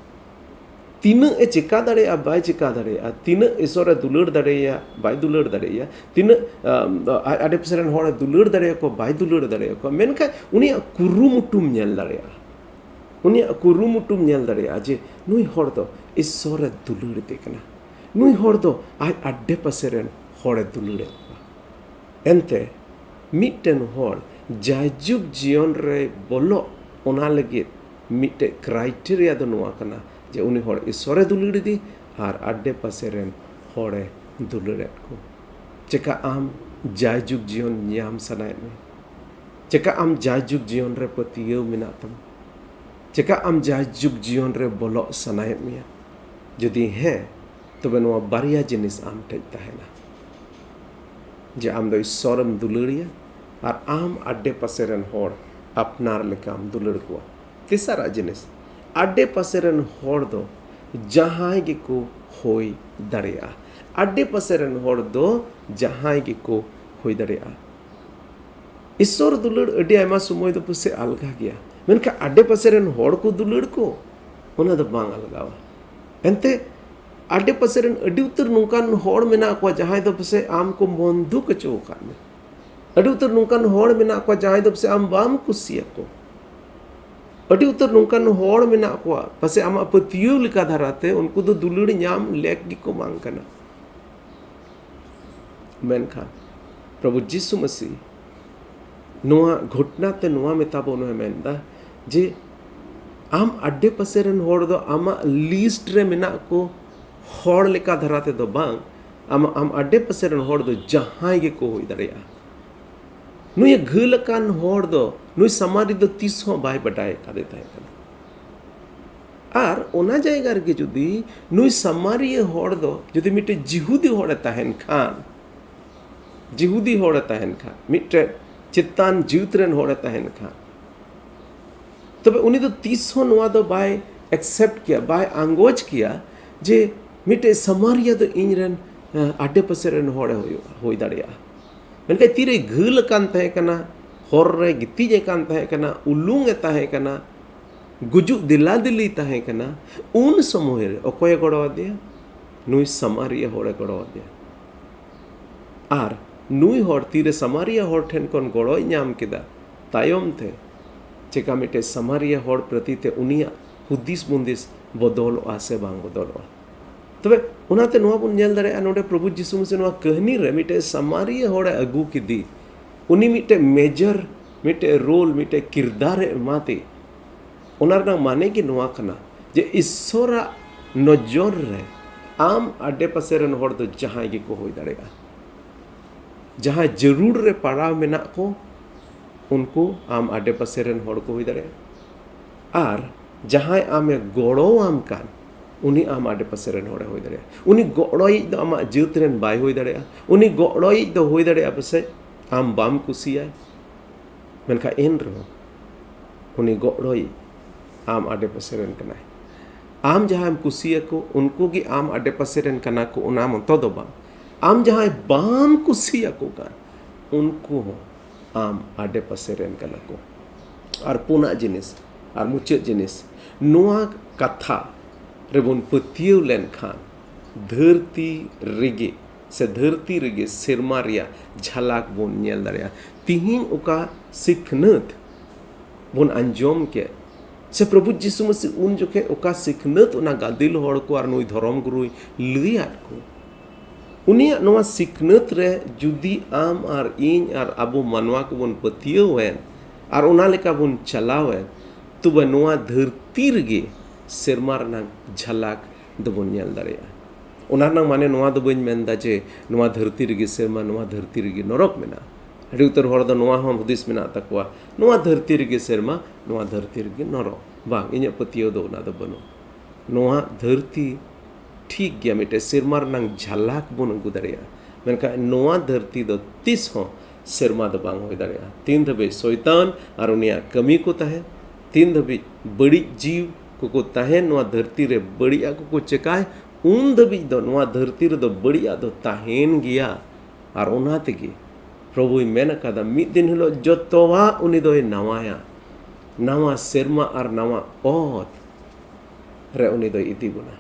ᱛᱤᱱᱟᱹᱜ ᱮ ᱪᱮᱠᱟ ᱫᱟᱲᱮᱭᱟᱜᱼᱟ, ᱵᱟᱭ ᱪᱮᱠᱟ ᱫᱟᱲᱮᱭᱟᱜᱼᱟ, ᱛᱤᱱᱟᱹᱜ ᱤᱥᱚᱨᱮ ᱫᱩᱞᱟᱹᱲ ᱫᱟᱲᱮᱭᱟᱭᱟ, ᱵᱟᱭ ᱫᱩᱞᱟᱹᱲ ᱫᱟᱲᱮᱭᱟᱭᱟ, ᱛᱤᱱᱟᱹᱜ, ᱟ, ᱟᱡ ᱟᱰᱮᱯᱟᱥᱮ ᱨᱮᱱ ᱦᱚᱲᱮ ᱫᱩᱞᱟᱹᱲ ᱫᱟᱲᱮᱭᱟᱠᱚᱣᱟ, ᱵᱟᱭ ᱫᱩᱞᱟᱹᱲ ᱫᱟᱲᱮᱭᱟᱠᱚᱣᱟ, ᱢᱮᱱᱠᱷᱟᱱ ᱩᱱᱤᱭᱟᱜ ᱠᱩᱨᱩᱢᱩᱴᱩᱢ ᱧᱮᱞ ᱫᱟᱲᱮᱭᱟᱜᱼᱟ᱾ ᱩᱱᱤᱭᱟᱜ ᱠᱩᱨᱩᱢᱩᱴᱩᱢ ᱧᱮᱞ ᱫᱟᱲᱮᱭᱟᱜᱼᱟ ᱡᱮ ᱱᱩᱭ ᱦᱚᱲ ᱫᱚ ᱤᱥᱚᱨᱮ ᱫᱩᱞᱟᱹᱲ ᱮᱫᱮ ᱠᱟᱱᱟ, ᱱᱩᱭ ᱦᱚᱲ ᱫᱚ ᱟᱡ ᱟᱰᱮᱯᱟᱥᱮ ᱨᱮᱱ ᱦᱚᱲᱮ ᱫᱩᱞᱟᱹᱲᱮᱫ ᱠᱚᱣᱟ᱾ ᱮᱱᱛᱮ ᱢᱤᱫᱴᱮᱱ ᱦᱚᱲ ᱡᱟᱭᱡᱩᱜᱽ ᱡᱤᱭᱚᱱ ᱨᱮ ᱵᱚᱞᱚᱜ, ᱚᱱᱟ ᱞᱟᱹᱜᱤᱫ ᱢᱤᱫᱴᱮᱡ criteria ᱫᱚ ᱱᱚᱣᱟ ᱠᱟᱱᱟ ᱡᱮ ᱩᱱᱤ ᱦᱚᱲ ᱤᱥᱚᱨᱮ ᱫᱩᱞᱟᱹᱲ ᱤᱫᱤ ᱟᱨ ᱟᱰᱮᱯᱟᱥᱮ ᱨᱮᱱ ᱦᱚᱲᱮ ᱫᱩᱞᱟᱹᱲᱮᱫ ᱠᱚ᱾ ᱪᱮᱠᱟ ᱟᱢ ᱡᱟᱭᱡᱩᱜᱽ ᱡᱤᱭᱚᱱ ᱧᱟᱢ ᱥᱟᱱᱟᱭᱮᱫ ᱢᱮᱭᱟ? ᱪᱮᱠᱟ ᱟᱢ ᱡᱟᱭᱡᱩᱜᱽ ᱡᱤᱭᱚᱱ ᱨᱮ ᱯᱟᱹᱛᱭᱟᱹᱣ ᱢᱮᱱᱟᱜ ᱛᱟᱢᱟ? ᱪᱮᱠᱟ ᱟᱢ ᱡᱟᱭᱡᱩᱜᱽ ᱡᱤᱭᱚᱱ ᱨᱮ ᱵᱚᱞᱚᱜ ᱥᱟᱱᱟᱭᱮᱫ ᱢᱮᱭᱟ? ᱡᱩᱫᱤ ᱦᱮᱸ, ᱛᱚᱵᱮ ᱱᱚᱣᱟ ᱵᱟᱨᱭᱟ ᱡᱤᱱᱤᱥ ᱟᱢ ᱴᱷᱮᱡ ᱛᱟᱦᱮᱱᱟ, ᱡᱮ ᱟᱢ ᱫᱚ ᱤᱥᱥᱚᱨᱮᱢ ᱫᱩᱞᱟᱹᱲᱤᱭᱟ ᱟᱨ ᱟᱢ ᱟᱰᱮ ᱯᱟᱥᱮ ᱨᱮᱱ ᱦᱚᱲ ᱟᱯᱱᱟᱨ ᱞᱮᱠᱟᱢ ᱫᱩᱞᱟᱹᱲ ᱠᱚᱣᱟ᱾ ᱛᱮᱥᱟᱨᱟᱜ ᱡᱤᱱᱤᱥ, ᱟᱰᱮ ᱯᱟᱥᱮ ᱨᱮᱱ ᱦᱚᱲ ᱫᱚ ᱡᱟᱦᱟᱸᱭ ᱜᱮᱠᱚ ᱦᱩᱭ ᱫᱟᱲᱮᱭᱟᱜᱼᱟ᱾ ᱟᱰᱮ ᱯᱟᱥᱮ ᱨᱮᱱ ᱦᱚᱲ ᱫᱚ ᱡᱟᱦᱟᱸᱭ ᱜᱮᱠᱚ ᱦᱩᱭ ᱫᱟᱲᱮᱭᱟᱜᱼᱟ᱾ ᱤᱥᱥᱚᱨ ᱫᱩᱞᱟᱹᱲ ᱟᱹᱰᱤ ᱟᱭᱢᱟ ᱥᱚᱢᱚᱭ ᱫᱚ ᱯᱟᱥᱮᱡ ᱟᱞᱜᱟ ᱜᱮᱭᱟ, ᱢᱮᱱᱠᱷᱟᱱ ᱟᱰᱮ ᱯᱟᱥᱮ ᱨᱮᱱ ᱦᱚᱲ ᱠᱚ ᱫᱩᱞᱟᱹᱲ ᱠᱚ, ᱚᱱᱟ ᱫᱚ ᱵᱟᱝ ᱟᱞᱜᱟᱣᱟ᱾ ᱮᱱᱛᱮ ᱟᱰᱮ ᱯᱟᱥᱮ ᱨᱮᱱ ᱟᱹᱰᱤ ᱩᱛᱟᱹᱨ ᱱᱚᱝᱠᱟᱱ ᱦᱚᱲ ᱢᱮᱱᱟᱜ ᱠᱚᱣᱟ ᱡᱟᱦᱟᱸᱭ ᱫᱚ ᱯᱟᱥᱮᱡ ᱟᱢ ᱠᱚ ᱢᱚᱱ ᱫᱩᱠ ᱦᱚᱪᱚ ᱟᱠᱟᱫ ᱢᱮ᱾ ᱟᱹᱰᱤ ᱩᱛᱟᱹᱨ ᱱᱚᱝᱠᱟᱱ ᱦᱚᱲ ᱢᱮᱱᱟᱜ ᱠᱚᱣᱟ ᱡᱟᱦᱟᱸᱭ ᱫᱚ ᱯᱟᱥᱮᱡ ᱟᱢ ᱵᱟᱢ ᱠᱩᱥᱤᱭᱟᱠᱚ᱾ ᱟᱹᱰᱤ ᱩᱛᱟᱹᱨ ᱱᱚᱝᱠᱟᱱ ᱦᱚᱲ ᱢᱮᱱᱟᱜ ᱠᱚᱣᱟ, ᱯᱟᱥᱮ ᱟᱢᱟᱜ ᱯᱟᱹᱛᱭᱟᱹᱣ ᱞᱮᱠᱟ ᱫᱷᱟᱨᱟᱛᱮ ᱩᱱᱠᱩ ᱫᱚ ᱫᱩᱞᱟᱹᱲ ᱧᱟᱢ ᱞᱮᱠ ᱜᱮᱠᱚ ᱵᱟᱝ ᱠᱟᱱᱟ᱾ ᱢᱮᱱᱠᱷᱟᱱ ᱯᱨᱚᱵᱷᱩ ᱡᱤᱥᱩ ᱢᱟᱹᱥᱤ ᱱᱚᱣᱟ ᱜᱷᱚᱴᱱᱟ ᱛᱮ ᱱᱚᱣᱟ ᱢᱮᱛᱟ ᱵᱚᱱ ᱮ ᱢᱮᱱᱫᱟ ᱡᱮ ᱟᱢ ᱟᱰᱮ ᱯᱟᱥᱮ ᱨᱮᱱ ᱦᱚᱲ ᱫᱚ ᱟᱢᱟᱜ ᱞᱤᱥᱴ ᱨᱮ ᱢᱮᱱᱟᱜ ᱠᱚ ᱦᱚᱲ ᱞᱮᱠᱟ ᱫᱷᱟᱨᱟ ᱛᱮᱫᱚ ᱵᱟᱝ, ᱟᱢ, ᱟᱢ ᱟᱰᱮ ᱯᱟᱥᱮ ᱨᱮᱱ ᱦᱚᱲ ᱫᱚ ᱡᱟᱦᱟᱸᱭ ᱜᱮᱠᱚ ᱦᱩᱭ ᱫᱟᱲᱮᱭᱟᱜᱼᱟ᱾ ᱱᱩᱭ ᱜᱷᱟᱹᱞ ᱟᱠᱟᱱ ᱦᱚᱲ ᱫᱚ, ᱱᱩᱭ ᱥᱟᱢᱟᱨᱤ ᱫᱚ ᱛᱤᱥ ᱦᱚᱸ ᱵᱟᱭ ᱵᱟᱰᱟᱭ ᱟᱠᱟᱫᱮ ᱛᱟᱦᱮᱸ ᱠᱟᱱᱟ᱾ ᱟᱨ ᱚᱱᱟ ᱡᱟᱭᱜᱟ ᱨᱮᱜᱮ ᱡᱩᱫᱤ ᱱᱩᱭ ᱥᱟᱢᱟᱨᱤᱭᱟᱹ ᱦᱚᱲ ᱫᱚ ᱡᱩᱫᱤ ᱢᱤᱫᱴᱮᱡ ᱡᱤᱦᱩᱫᱤ ᱦᱚᱲᱮ ᱛᱟᱦᱮᱱ ᱠᱷᱟᱱ, ᱡᱤᱦᱩᱫᱤ ᱦᱚᱲᱮ ᱛᱟᱦᱮᱱ ᱠᱷᱟᱱ, ᱢᱤᱫᱴᱮᱡ ᱪᱮᱛᱟᱱ ᱡᱟᱹᱛ ᱨᱮᱱ ᱦᱚᱲᱮ ᱛᱟᱦᱮᱱ ᱠᱷᱟᱱ, ᱛᱚᱵᱮ ᱩᱱᱤ ᱫᱚ ᱛᱤᱥ ᱦᱚᱸ ᱱᱚᱣᱟ ᱫᱚ ᱵᱟᱭ ᱮᱠᱥᱮᱯᱴ ᱠᱮᱭᱟ, ᱵᱟᱭ ᱟᱸᱜᱚᱪ ᱠᱮᱭᱟ ᱡᱮ ᱢᱤᱫᱴᱮᱡ ᱥᱟᱢᱟᱨᱤᱭᱟ ᱫᱚ ᱤᱧ ᱨᱮᱱ, ᱮ, ᱟᱰᱮ ᱯᱟᱥᱮ ᱨᱮᱱ ᱦᱚᱲᱮ ᱦᱩᱭᱩᱜᱼᱟ, ᱦᱩᱭ ᱫᱟᱲᱮᱭᱟᱜᱼᱟ᱾ ᱢᱮᱱᱠᱷᱟᱱ ᱛᱤᱨᱮ ᱜᱷᱟᱹᱞ ᱟᱠᱟᱱ ᱛᱟᱦᱮᱸ ᱠᱟᱱᱟ, ᱦᱚᱨ ᱨᱮ ᱜᱤᱛᱤᱡ ᱟᱠᱟᱱ ᱛᱟᱦᱮᱸ ᱠᱟᱱᱟ, ᱩᱞᱩᱝ ᱮ ᱛᱟᱦᱮᱸ ᱠᱟᱱᱟ, ᱜᱩᱡᱩᱜ ᱫᱤᱞᱟ ᱫᱤᱞᱤ ᱛᱟᱦᱮᱸ ᱠᱟᱱᱟ, ᱩᱱ ᱥᱚᱢᱚᱭ ᱨᱮ ᱚᱠᱚᱭᱮ ᱜᱚᱲᱚ ᱟᱫᱮᱭᱟ? ᱱᱩᱭ ᱥᱟᱢᱟᱨᱤᱭᱟ ᱦᱚᱲᱮ ᱜᱚᱲᱚ ᱟᱫᱮᱭᱟ᱾ ᱟᱨ ᱱᱩᱭ ᱦᱚᱲ ᱛᱤᱨᱮ ᱥᱟᱢᱟᱨᱤᱭᱟ ᱦᱚᱲ ᱴᱷᱮᱱ ᱠᱷᱚᱱ ᱜᱚᱲᱚᱭ ᱧᱟᱢ ᱠᱮᱫᱟ, ᱛᱟᱭᱚᱢ ᱛᱮ ᱪᱮᱠᱟ ᱢᱤᱫᱴᱮᱡ ᱥᱟᱢᱟᱨᱤᱭᱟ ᱦᱚᱲ ᱯᱨᱚᱛᱤ ᱛᱮ ᱩᱱᱤᱭᱟᱜ ᱦᱩᱫᱤᱥ ᱵᱩᱸᱫᱤᱥ ᱵᱚᱫᱚᱞᱚᱜᱼᱟ ᱥᱮ ᱵᱟᱝ ᱵᱚᱫᱚᱞᱚᱜᱼᱟ? ᱛᱚᱵᱮ ᱚᱱᱟᱛᱮ ᱱᱚᱣᱟ ᱵᱚᱱ ᱧᱮᱞ ᱫᱟᱲᱮᱭᱟᱜᱼᱟ, ᱱᱚᱰᱮ ᱯᱨᱚᱵᱷᱩ ᱡᱤᱥᱩ ᱢᱟᱥᱤ ᱱᱚᱣᱟ ᱠᱟᱹᱦᱱᱤ ᱨᱮ ᱢᱤᱫᱴᱮᱡ ᱥᱟᱢᱟᱨᱤᱭᱟ ᱦᱚᱲᱮ ᱟᱹᱜᱩ ᱠᱮᱫᱮ, ᱩᱱᱤ ᱢᱤᱫᱴᱮᱡ ᱢᱮᱡᱚᱨ, ᱢᱤᱫᱴᱮᱡ ᱨᱳᱞ, ᱢᱤᱫᱴᱮᱡ ᱠᱤᱨᱫᱟᱨᱮ ᱮᱢᱟᱫᱮ᱾ ᱚᱱᱟ ᱨᱮᱱᱟᱜ ᱢᱟᱱᱮ ᱜᱮ ᱱᱚᱣᱟ ᱠᱟᱱᱟ ᱡᱮ ᱤᱥᱥᱚᱨᱟᱜ ᱱᱚᱡᱚᱨ ᱨᱮ ᱟᱢ ᱟᱰᱮ ᱯᱟᱥᱮ ᱨᱮᱱ ᱦᱚᱲ ᱫᱚ ᱡᱟᱦᱟᱸᱭ ᱜᱮᱠᱚ ᱦᱩᱭ ᱫᱟᱲᱮᱭᱟᱜᱼᱟ᱾ ᱡᱟᱦᱟᱸᱭ ᱡᱟᱹᱨᱩᱲ ᱨᱮ ᱯᱟᱲᱟᱣ ᱢᱮᱱᱟᱜ ᱠᱚ, ᱩᱱᱠᱩ ᱟᱢ ᱟᱰᱮ ᱯᱟᱥᱮ ᱨᱮᱱ ᱦᱚᱲ ᱠᱚ ᱦᱩᱭ ᱫᱟᱲᱮᱭᱟᱜᱼᱟ᱾ ᱟᱨ ᱡᱟᱦᱟᱸᱭ ᱟᱢᱮ ᱜᱚᱲᱚᱣᱟᱢ ᱠᱟᱱ, ᱩᱱᱤ ᱟᱢ ᱟᱰᱮ ᱯᱟᱥᱮ ᱨᱮᱱ ᱦᱚᱲᱮ ᱦᱩᱭ ᱫᱟᱲᱮᱭᱟᱜᱼᱟ᱾ ᱩᱱᱤ ᱜᱚᱲᱚᱭᱤᱡ ᱫᱚ ᱟᱢᱟᱜ ᱡᱟᱹᱛ ᱨᱮᱱ ᱵᱟᱭ ᱦᱩᱭ ᱫᱟᱲᱮᱭᱟᱜᱼᱟ᱾ ᱩᱱᱤ ᱜᱚᱲᱚᱭᱤᱡ ᱫᱚ ᱦᱩᱭ ᱫᱟᱲᱮᱭᱟᱜᱼᱟ ᱯᱟᱥᱮᱡ ᱟᱢ ᱵᱟᱢ ᱠᱩᱥᱤᱭᱟᱭ, ᱢᱮᱱᱠᱷᱟᱱ ᱮᱱ ᱨᱮᱦᱚᱸ ᱩᱱᱤ ᱜᱚᱲᱚᱭᱤᱡ ᱟᱢ ᱟᱰᱮ ᱯᱟᱥᱮ ᱨᱮᱱ ᱠᱟᱱᱟᱭ᱾ ᱟᱢ ᱡᱟᱦᱟᱸᱭᱮᱢ ᱠᱩᱥᱤᱭᱟᱠᱚ, ᱩᱱᱠᱩ ᱜᱮ ᱟᱢ ᱟᱰᱮ ᱯᱟᱥᱮ ᱨᱮᱱ ᱠᱟᱱᱟ ᱠᱚ, ᱚᱱᱟ ᱢᱚᱛᱚ ᱫᱚ ᱵᱟᱝ᱾ ᱟᱢ ᱡᱟᱦᱟᱸᱭ ᱵᱟᱢ ᱠᱩᱥᱤᱭᱟᱠᱚ ᱠᱟᱱ, ᱩᱱᱠᱩ ᱦᱚᱸ ᱟᱢ ᱟᱰᱮ ᱯᱟᱥᱮ ᱨᱮᱱ ᱠᱟᱱᱟ ᱠᱚ᱾ ᱟᱨ ᱯᱩᱱᱟᱜ ᱡᱤᱱᱤᱥ, ᱟᱨ ᱢᱩᱪᱟᱹᱫ ᱡᱤᱱᱤᱥ, ᱱᱚᱣᱟ ᱠᱟᱛᱷᱟ ᱨᱮᱵᱚᱱ ᱯᱟᱹᱛᱭᱟᱹᱣ ᱞᱮᱱᱠᱷᱟᱱ ᱫᱷᱟᱹᱨᱛᱤ ᱨᱮᱜᱮ ᱥᱮ ᱫᱷᱟᱹᱨᱛᱤ ᱨᱮᱜᱮ ᱥᱮᱨᱢᱟ ᱨᱮᱭᱟᱜ ᱡᱷᱟᱞᱟᱠ ᱵᱚᱱ ᱧᱮᱞ ᱫᱟᱲᱮᱭᱟᱜᱼᱟ᱾ ᱛᱤᱦᱤᱧ ᱚᱠᱟ ᱥᱤᱠᱷᱱᱟᱹᱛ ᱵᱚᱱ ᱟᱸᱡᱚᱢ ᱠᱮᱫ, ᱥᱮ ᱯᱨᱚᱵᱷᱩ ᱡᱤᱥᱩ ᱢᱟᱹᱥᱤ ᱩᱱ ᱡᱚᱠᱷᱮᱡ ᱚᱠᱟ ᱥᱤᱠᱷᱱᱟᱹᱛ ᱚᱱᱟ ᱜᱟᱫᱮᱞ ᱦᱚᱲ ᱠᱚ ᱟᱨ ᱱᱩᱭ ᱫᱷᱚᱨᱚᱢ ᱜᱩᱨᱩᱭ ᱞᱟᱹᱭᱟᱫ ᱠᱚ, ᱩᱱᱤᱭᱟᱜ ᱱᱚᱣᱟ ᱥᱤᱠᱷᱱᱟᱹᱛ ᱨᱮ ᱡᱩᱫᱤ ᱟᱢ ᱟᱨ ᱤᱧ ᱟᱨ ᱟᱵᱚ ᱢᱟᱱᱣᱟ ᱠᱚᱵᱚᱱ ᱯᱟᱹᱛᱭᱟᱹᱣ ᱮᱱ ᱟᱨ ᱚᱱᱟ ᱞᱮᱠᱟ ᱵᱚᱱ ᱪᱟᱞᱟᱣ ᱮᱱ, ᱛᱚᱵᱮ ᱱᱚᱣᱟ ᱫᱷᱟᱹᱨᱛᱤ ᱨᱮᱜᱮ ᱥᱮᱨᱢᱟ ᱨᱮᱱᱟᱜ ᱡᱷᱟᱞᱟᱠ ᱫᱚᱵᱚᱱ ᱧᱮᱞ ᱫᱟᱲᱮᱭᱟᱜᱼᱟ᱾ ᱚᱱᱟ ᱨᱮᱱᱟᱜ ᱢᱟᱱᱮ ᱱᱚᱣᱟ ᱫᱚ ᱵᱟᱹᱧ ᱢᱮᱱᱫᱟ ᱡᱮ ᱱᱚᱣᱟ ᱫᱷᱟᱹᱨᱛᱤ ᱨᱮᱜᱮ ᱥᱮᱨᱢᱟ, ᱱᱚᱣᱟ ᱫᱷᱟᱹᱨᱛᱤ ᱨᱮᱜᱮ ᱱᱚᱨᱚᱠ ᱢᱮᱱᱟᱜᱼᱟ᱾ ᱟᱹᱰᱤ ᱩᱛᱟᱹᱨ ᱦᱚᱲ ᱫᱚ ᱱᱚᱣᱟ ᱦᱚᱸ ᱦᱩᱫᱤᱥ ᱢᱮᱱᱟᱜ ᱛᱟᱠᱚᱣᱟ, ᱱᱚᱣᱟ ᱫᱷᱟᱹᱨᱛᱤ ᱨᱮᱜᱮ ᱥᱮᱨᱢᱟ, ᱱᱚᱣᱟ ᱫᱷᱟᱹᱨᱛᱤ ᱨᱮᱜᱮ ᱱᱚᱨᱚᱠ᱾ ᱵᱟᱝ, ᱤᱧᱟᱹᱜ ᱯᱟᱹᱛᱭᱟᱹᱣ ᱫᱚ ᱚᱱᱟ ᱫᱚ ᱵᱟᱹᱱᱩᱜ᱾ ᱱᱚᱣᱟ ᱫᱷᱟᱹᱨᱛᱤ ᱴᱷᱤᱠ ᱜᱮᱭᱟ, ᱢᱤᱫᱴᱮᱡ ᱥᱮᱨᱢᱟ ᱨᱮᱱᱟᱜ ᱡᱷᱟᱞᱟᱠ ᱵᱚᱱ ᱟᱹᱜᱩ ᱫᱟᱲᱮᱭᱟᱜᱼᱟ, ᱢᱮᱱᱠᱷᱟᱱ ᱱᱚᱣᱟ ᱫᱷᱟᱹᱨᱛᱤ ᱫᱚ ᱛᱤᱥ ᱦᱚᱸ ᱥᱮᱨᱢᱟ ᱫᱚ ᱵᱟᱝ ᱦᱩᱭ ᱫᱟᱲᱮᱭᱟᱜᱼᱟ᱾ ᱛᱤᱱ ᱫᱷᱟᱹᱵᱤᱡ ᱥᱚᱭᱛᱟᱱ ᱟᱨ ᱩᱱᱤᱭᱟᱜ ᱠᱟᱹᱢᱤ ᱠᱚ ᱛᱟᱦᱮᱸ, ᱛᱤᱱ ᱫᱷᱟᱹᱵᱤᱡ ᱵᱟᱹᱲᱤᱡ ᱡᱤᱣ ᱠᱚᱠᱚ ᱛᱟᱦᱮᱸ, ᱱᱚᱣᱟ ᱫᱷᱟᱹᱨᱛᱤ ᱨᱮ ᱵᱟᱹᱲᱤᱡᱟᱜ ᱠᱚᱠᱚ ᱪᱮᱠᱟᱭ, ᱩᱱ ᱫᱷᱟᱹᱵᱤᱡ ᱫᱚ ᱱᱚᱣᱟ ᱫᱷᱟᱹᱨᱛᱤ ᱨᱮᱫᱚ ᱵᱟᱹᱲᱤᱡᱟᱜ ᱫᱚ ᱛᱟᱦᱮᱱ ᱜᱮᱭᱟ᱾ ᱟᱨ ᱚᱱᱟ ᱛᱮᱜᱮ ᱯᱨᱚᱵᱷᱩᱭ ᱢᱮᱱ ᱟᱠᱟᱫᱟ, ᱢᱤᱫ ᱫᱤᱱ ᱦᱤᱞᱳᱜ ᱡᱚᱛᱚᱣᱟᱜ ᱩᱱᱤ ᱫᱚᱭ ᱱᱟᱣᱟᱭᱟ᱾ ᱱᱟᱣᱟ ᱥᱮᱨᱢᱟ ᱟᱨ ᱱᱟᱣᱟ ᱚᱛ ᱨᱮ ᱩᱱᱤ ᱫᱚᱭ ᱤᱫᱤ ᱵᱚᱱᱟ᱾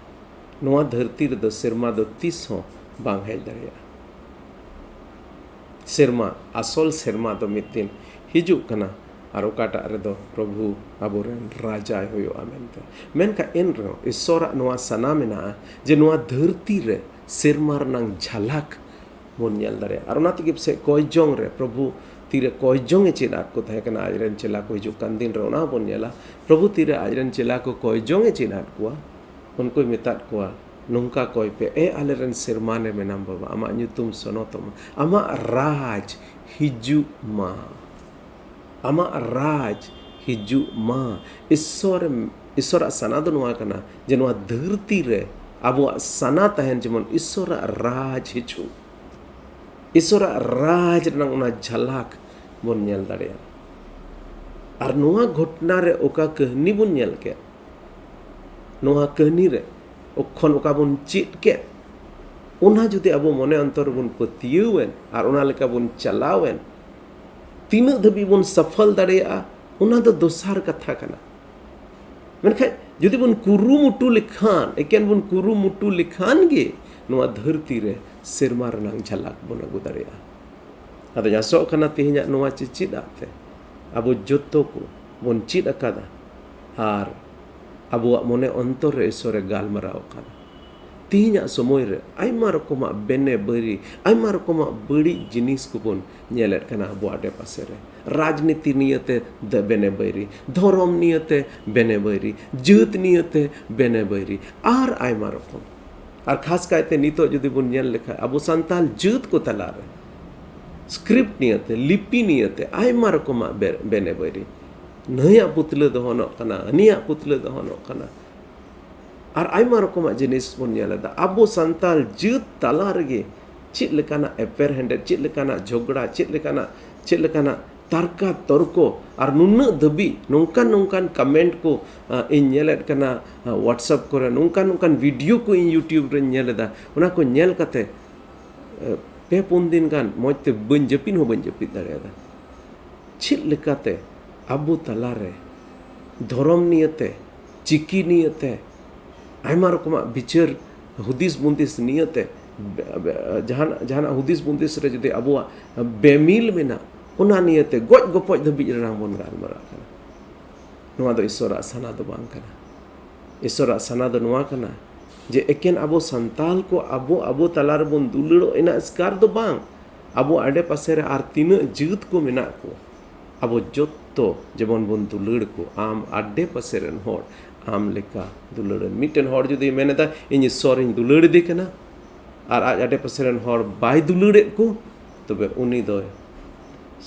ᱱᱚᱣᱟ ᱫᱷᱟᱹᱨᱛᱤ ᱨᱮᱫᱚ ᱥᱮᱨᱢᱟ ᱫᱚ ᱛᱤᱥ ᱦᱚᱸ ᱵᱟᱝ ᱦᱮᱡ ᱫᱟᱲᱮᱭᱟᱜᱼᱟ᱾ ᱥᱮᱨᱢᱟ, ᱟᱥᱚᱞ ᱥᱮᱨᱢᱟ ᱫᱚ ᱢᱤᱫ ᱫᱤᱱ ᱦᱤᱡᱩᱜ ᱠᱟᱱᱟ, ᱟᱨ ᱚᱠᱟᱴᱟᱜ ᱨᱮᱫᱚ ᱯᱨᱚᱵᱷᱩ ᱟᱵᱚᱨᱮᱱ ᱨᱟᱡᱟᱭ ᱦᱩᱭᱩᱜᱼᱟ ᱢᱮᱱᱛᱮ᱾ ᱢᱮᱱᱠᱷᱟᱱ ᱮᱱ ᱨᱮᱦᱚᱸ ᱤᱥᱥᱚᱨᱟᱜ ᱱᱚᱣᱟ ᱥᱟᱱᱟ ᱢᱮᱱᱟᱜᱼᱟ ᱡᱮ ᱱᱚᱣᱟ ᱫᱷᱟᱹᱨᱛᱤ ᱨᱮ ᱥᱮᱨᱢᱟ ᱨᱮᱱᱟᱝ ᱡᱷᱟᱞᱟᱠ ᱵᱚᱱ ᱧᱮᱞ ᱫᱟᱲᱮᱭᱟᱜᱼᱟ᱾ ᱟᱨ ᱚᱱᱟ ᱛᱮᱜᱮ ᱯᱟᱥᱮᱡ ᱠᱚᱭ ᱡᱚᱝ ᱨᱮ ᱯᱨᱚᱵᱷᱩ ᱛᱤᱨᱮ ᱠᱚᱭ ᱡᱚᱝ ᱮ ᱪᱮᱫ ᱟᱫ ᱠᱚ ᱛᱟᱦᱮᱸ ᱠᱟᱱᱟ, ᱟᱡᱨᱮᱱ ᱪᱮᱞᱟ ᱠᱚ ᱦᱤᱡᱩᱜ ᱠᱟᱱ ᱫᱤᱱ ᱨᱮ ᱚᱱᱟ ᱦᱚᱸᱵᱚᱱ ᱧᱮᱞᱟ᱾ ᱯᱨᱚᱵᱷᱩ ᱛᱤᱨᱮ ᱟᱡᱨᱮᱱ ᱪᱮᱞᱟ ᱠᱚ ᱠᱚᱭ ᱡᱚᱝ ᱮ ᱪᱮᱫ ᱟᱫ ᱠᱚᱣᱟ, ᱩᱱᱠᱩᱭ ᱢᱮᱛᱟᱫ ᱠᱚᱣᱟ, ᱱᱚᱝᱠᱟ ᱠᱚᱭ ᱯᱮ, ᱮ ᱟᱞᱮᱨᱮᱱ ᱥᱮᱨᱢᱟ ᱨᱮ ᱢᱮᱱᱟᱢ ᱵᱟᱵᱟ, ᱟᱢᱟᱜ ᱧᱩᱛᱩᱢ ᱥᱚᱱᱚᱛᱚᱜ ᱢᱟ, ᱟᱢᱟᱜ ᱨᱟᱡᱽ ᱦᱤᱡᱩᱜ ᱢᱟ, ᱟᱢᱟᱜ ᱨᱟᱡᱽ ᱦᱤᱡᱩᱜ ᱢᱟ᱾ ᱤᱥᱥᱚᱨ, ᱤᱥᱥᱚᱨᱟᱜ ᱥᱟᱱᱟ ᱫᱚ ᱱᱚᱣᱟ ᱠᱟᱱᱟ ᱡᱮ ᱱᱚᱣᱟ ᱫᱷᱟᱹᱨᱛᱤ ᱨᱮ ᱟᱵᱚᱣᱟᱜ ᱥᱟᱱᱟ ᱛᱟᱦᱮᱱ ᱡᱮᱢᱚᱱ ᱤᱥᱥᱚᱨᱟᱜ ᱨᱟᱡᱽ ᱦᱤᱡᱩᱜ, ᱤᱥᱥᱚᱨᱟᱜ ᱨᱟᱡᱽ ᱨᱮᱱᱟᱜ ᱚᱱᱟ ᱡᱷᱟᱞᱟᱠ ᱵᱚᱱ ᱧᱮᱞ ᱫᱟᱲᱮᱭᱟᱜᱼᱟ᱾ ᱟᱨ ᱱᱚᱣᱟ ᱜᱷᱚᱴᱱᱟ ᱨᱮ ᱚᱠᱟ ᱠᱟᱹᱦᱱᱤ ᱵᱚᱱ ᱧᱮᱞ ᱠᱮᱫ, ᱱᱚᱣᱟ ᱠᱟᱹᱦᱱᱤ ᱨᱮ ᱠᱷᱚᱱ ᱚᱠᱟ ᱵᱚᱱ ᱪᱮᱫ ᱠᱮᱫ, ᱚᱱᱟ ᱡᱩᱫᱤ ᱟᱵᱚ ᱢᱚᱱᱮ ᱚᱱᱛᱚᱨ ᱨᱮᱵᱚᱱ ᱯᱟᱹᱛᱭᱟᱹᱣ ᱮᱱ ᱟᱨ ᱚᱱᱟ ᱞᱮᱠᱟ ᱵᱚᱱ ᱪᱟᱞᱟᱣ ᱮᱱ, ᱛᱤᱱᱟᱹᱜ ᱫᱷᱟᱹᱵᱤᱡ ᱵᱚᱱ ᱥᱟᱯᱷᱚᱞ ᱫᱟᱲᱮᱭᱟᱜᱼᱟ, ᱚᱱᱟ ᱫᱚ ᱫᱚᱥᱟᱨ ᱠᱟᱛᱷᱟ ᱠᱟᱱᱟ᱾ ᱢᱮᱱᱠᱷᱟᱱ ᱡᱩᱫᱤ ᱵᱚᱱ ᱠᱩᱨᱩᱢᱩᱴᱩ ᱞᱮᱠᱷᱟᱱ, ᱮᱠᱮᱱ ᱵᱚᱱ ᱠᱩᱨᱩᱢᱩᱴᱩ ᱞᱮᱠᱷᱟᱱ ᱜᱮ ᱱᱚᱣᱟ ᱫᱷᱟᱹᱨᱛᱤ ᱨᱮ ᱥᱮᱨᱢᱟ ᱨᱮᱱᱟᱜ ᱡᱷᱟᱞᱟᱠ ᱵᱚᱱ ᱟᱹᱜᱩ ᱫᱟᱲᱮᱭᱟᱜᱼᱟ᱾ ᱟᱫᱚᱧ ᱟᱥᱚᱜ ᱠᱟᱱᱟ ᱛᱮᱦᱮᱧᱟᱜ ᱱᱚᱣᱟ ᱪᱮᱪᱮᱫ ᱟᱜ ᱛᱮ ᱟᱵᱚ ᱡᱚᱛᱚ ᱠᱚ ᱵᱚᱱ ᱪᱮᱫ ᱟᱠᱟᱫᱟ ᱟᱨ ᱟᱵᱚᱣᱟᱜ ᱢᱚᱱᱮ ᱚᱱᱛᱚᱨ ᱨᱮ ᱤᱥᱥᱚᱨᱮ ᱜᱟᱞᱢᱟᱨᱟᱣ ᱟᱠᱟᱫᱟ᱾ ᱛᱮᱦᱮᱧᱟᱜ ᱥᱚᱢᱚᱭ ᱨᱮ ᱟᱭᱢᱟ ᱨᱚᱠᱚᱢᱟᱜ ᱵᱮᱱᱮ ᱵᱟᱹᱭᱨᱤ, ᱟᱭᱢᱟ ᱨᱚᱠᱚᱢᱟᱜ ᱵᱟᱹᱲᱤᱡ ᱡᱤᱱᱤᱥ ᱠᱚᱵᱚᱱ ᱧᱮᱞᱮᱫ ᱠᱟᱱᱟ ᱟᱵᱚ ᱟᱰᱮᱯᱟᱥᱮ ᱨᱮ᱾ ᱨᱟᱡᱽᱱᱤᱛᱤ ᱱᱤᱭᱟᱹᱛᱮ ᱫᱮ-, ᱵᱮᱱᱮ ᱵᱟᱹᱭᱨᱤ, ᱫᱷᱚᱨᱚᱢ ᱱᱤᱭᱟᱹᱛᱮ ᱵᱮᱱᱮ ᱵᱟᱹᱭᱨᱤ, ᱡᱟᱹᱛ ᱱᱤᱭᱟᱹᱛᱮ ᱵᱮᱱᱮ ᱵᱟᱹᱭᱨᱤ, ᱟᱨ ᱟᱭᱢᱟ ᱨᱚᱠᱚᱢ᱾ ᱟᱨ ᱠᱷᱟᱥ ᱠᱟᱭᱛᱮ ᱱᱤᱛᱚᱜ ᱡᱩᱫᱤ ᱵᱚᱱ ᱧᱮᱞ ᱞᱮᱠᱷᱟᱱ, ᱟᱵᱚ ᱥᱟᱱᱛᱟᱲ ᱡᱟᱹᱛ ᱠᱚ ᱛᱟᱞᱟᱨᱮ script ᱱᱤᱭᱟᱹᱛᱮ, ᱞᱤᱯᱤ ᱱᱤᱭᱟᱹᱛᱮ ᱟᱭᱢᱟ ᱨᱚᱠᱚᱢᱟᱜ ᱵᱮ-, ᱵᱮᱱᱮ ᱵᱟᱹᱭᱨᱤ᱾ ᱱᱟᱹᱭᱟᱜ ᱯᱩᱛᱞᱟᱹ ᱫᱚ ᱦᱚᱱᱚᱜ ᱠᱟᱱᱟ, ᱦᱟᱹᱱᱤᱭᱟᱜ ᱯᱩᱛᱞᱟᱹ ᱫᱚ ᱦᱚᱱᱚᱜ ᱠᱟᱱᱟ᱾ ᱟᱨ ᱟᱭᱢᱟ ᱨᱚᱠᱚᱢᱟᱜ ᱡᱤᱱᱤᱥ ᱵᱚᱱ ᱧᱮᱞ ᱮᱫᱟ᱾ ᱟᱵᱚ ᱥᱟᱱᱛᱟᱲ ᱡᱟᱹᱛ ᱛᱟᱞᱟ ᱨᱮᱜᱮ ᱪᱮᱫ ᱞᱮᱠᱟᱱᱟᱜ ᱮᱯᱮᱨᱦᱮᱸᱰᱮᱡ, ᱪᱮᱫ ᱞᱮᱠᱟᱱᱟᱜ ᱡᱷᱚᱜᱽᱲᱟ, ᱪᱮᱫ ᱞᱮᱠᱟᱱᱟᱜ, ᱪᱮᱫ ᱞᱮᱠᱟᱱᱟᱜ ᱛᱟᱨᱠᱟ ᱛᱚᱨᱠᱚ, ᱟᱨ ᱱᱩᱱᱟᱹᱜ ᱫᱷᱟᱹᱵᱤᱡ ᱱᱚᱝᱠᱟᱱ ᱱᱚᱝᱠᱟᱱ comment ᱠᱚ, ᱟ, ᱤᱧ ᱧᱮᱞᱮᱫ ᱠᱟᱱᱟ, ᱟ, WhatsApp ᱠᱚᱨᱮ, ᱱᱚᱝᱠᱟᱱ ᱱᱚᱝᱠᱟᱱ video ᱠᱚ ᱤᱧ YouTube ᱨᱮᱧ ᱧᱮᱞ ᱮᱫᱟ᱾ ᱚᱱᱟ ᱠᱚ ᱧᱮᱞ ᱠᱟᱛᱮ, ᱟ, ᱯᱮ ᱯᱩᱱ ᱫᱤᱱ ᱜᱟᱱ ᱢᱚᱡᱽ ᱛᱮ ᱵᱟᱹᱧ ᱡᱟᱹᱯᱤᱫ ᱦᱚᱸ ᱵᱟᱹᱧ ᱡᱟᱹᱯᱤᱫ ᱫᱟᱲᱮᱭᱟᱫᱟ᱾ ᱪᱮᱫ ᱞᱮᱠᱟᱛᱮ ᱟᱵᱚ ᱛᱟᱞᱟᱨᱮ ᱫᱷᱚᱨᱚᱢ ᱱᱤᱭᱟᱹᱛᱮ, ᱪᱤᱠᱤ ᱱᱤᱭᱟᱹᱛᱮ, ᱟᱭᱢᱟ ᱨᱚᱠᱚᱢᱟᱜ ᱵᱤᱪᱟᱹᱨ ᱦᱩᱫᱤᱥ ᱵᱩᱸᱫᱤᱥ ᱱᱤᱭᱟᱹᱛᱮ, ᱵᱮ-, ᱵᱮ-, ᱡᱟᱦᱟᱱᱟᱜ, ᱡᱟᱦᱟᱱᱟᱜ ᱦᱩᱫᱤᱥ ᱵᱩᱸᱫᱤᱥ ᱨᱮ ᱡᱩᱫᱤ ᱟᱵᱚᱣᱟᱜ ᱵᱮᱢᱤᱞ ᱢᱮᱱᱟᱜ, ᱚᱱᱟ ᱱᱤᱭᱟᱹᱛᱮ ᱜᱚᱡ ᱜᱚᱯᱚᱡ ᱫᱷᱟᱹᱵᱤᱡ ᱨᱮᱱᱟᱜ ᱵᱚᱱ ᱜᱟᱞᱢᱟᱨᱟᱜ ᱠᱟᱱᱟ᱾ ᱱᱚᱣᱟ ᱫᱚ ᱤᱥᱥᱚᱨᱟᱜ ᱥᱟᱱᱟ ᱫᱚ ᱵᱟᱝ ᱠᱟᱱᱟ᱾ ᱤᱥᱥᱚᱨᱟᱜ ᱥᱟᱱᱟ ᱫᱚ ᱱᱚᱣᱟ ᱠᱟᱱᱟ ᱡᱮ ᱮᱠᱮᱱ ᱟᱵᱚ ᱥᱟᱱᱛᱟᱞ ᱠᱚ ᱟᱵᱚ, ᱟᱵᱚ ᱛᱟᱞᱟ ᱨᱮᱵᱚᱱ ᱫᱩᱞᱟᱹᱲᱚᱜ ᱮᱱᱟ ᱮᱥᱠᱟᱨ ᱫᱚ ᱵᱟᱝ, ᱟᱵᱚ ᱟᱰᱮ ᱯᱟᱥᱮ ᱨᱮ ᱟᱨ ᱛᱤᱱᱟᱹᱜ ᱡᱟᱹᱛ ᱠᱚ ᱢᱮᱱᱟᱜ ᱠᱚ, ᱟᱵᱚ ᱡᱚᱛᱚ ᱡᱮᱢᱚᱱ ᱵᱚᱱ ᱫᱩᱞᱟᱹᱲ ᱠᱚ᱾ ᱟᱢ ᱟᱰᱮ ᱯᱟᱥᱮ ᱨᱮᱱ ᱦᱚᱲ ᱟᱢ ᱞᱮᱠᱟ ᱫᱩᱞᱟᱹᱲ ᱮᱢ᱾ ᱢᱤᱫᱴᱮᱱ ᱦᱚᱲ ᱡᱩᱫᱤ ᱢᱮᱱ ᱮᱫᱟ, "ᱤᱧ ᱤᱥᱥᱚᱨᱤᱧ ᱫᱩᱞᱟᱹᱲ ᱮᱫᱮ ᱠᱟᱱᱟ", ᱟᱨ ᱟᱡ ᱟᱰᱮ ᱯᱟᱥᱮ ᱨᱮᱱ ᱦᱚᱲ ᱵᱟᱭ ᱫᱩᱞᱟᱹᱲᱮᱫ ᱠᱚ, ᱛᱚᱵᱮ ᱩᱱᱤ ᱫᱚᱭ,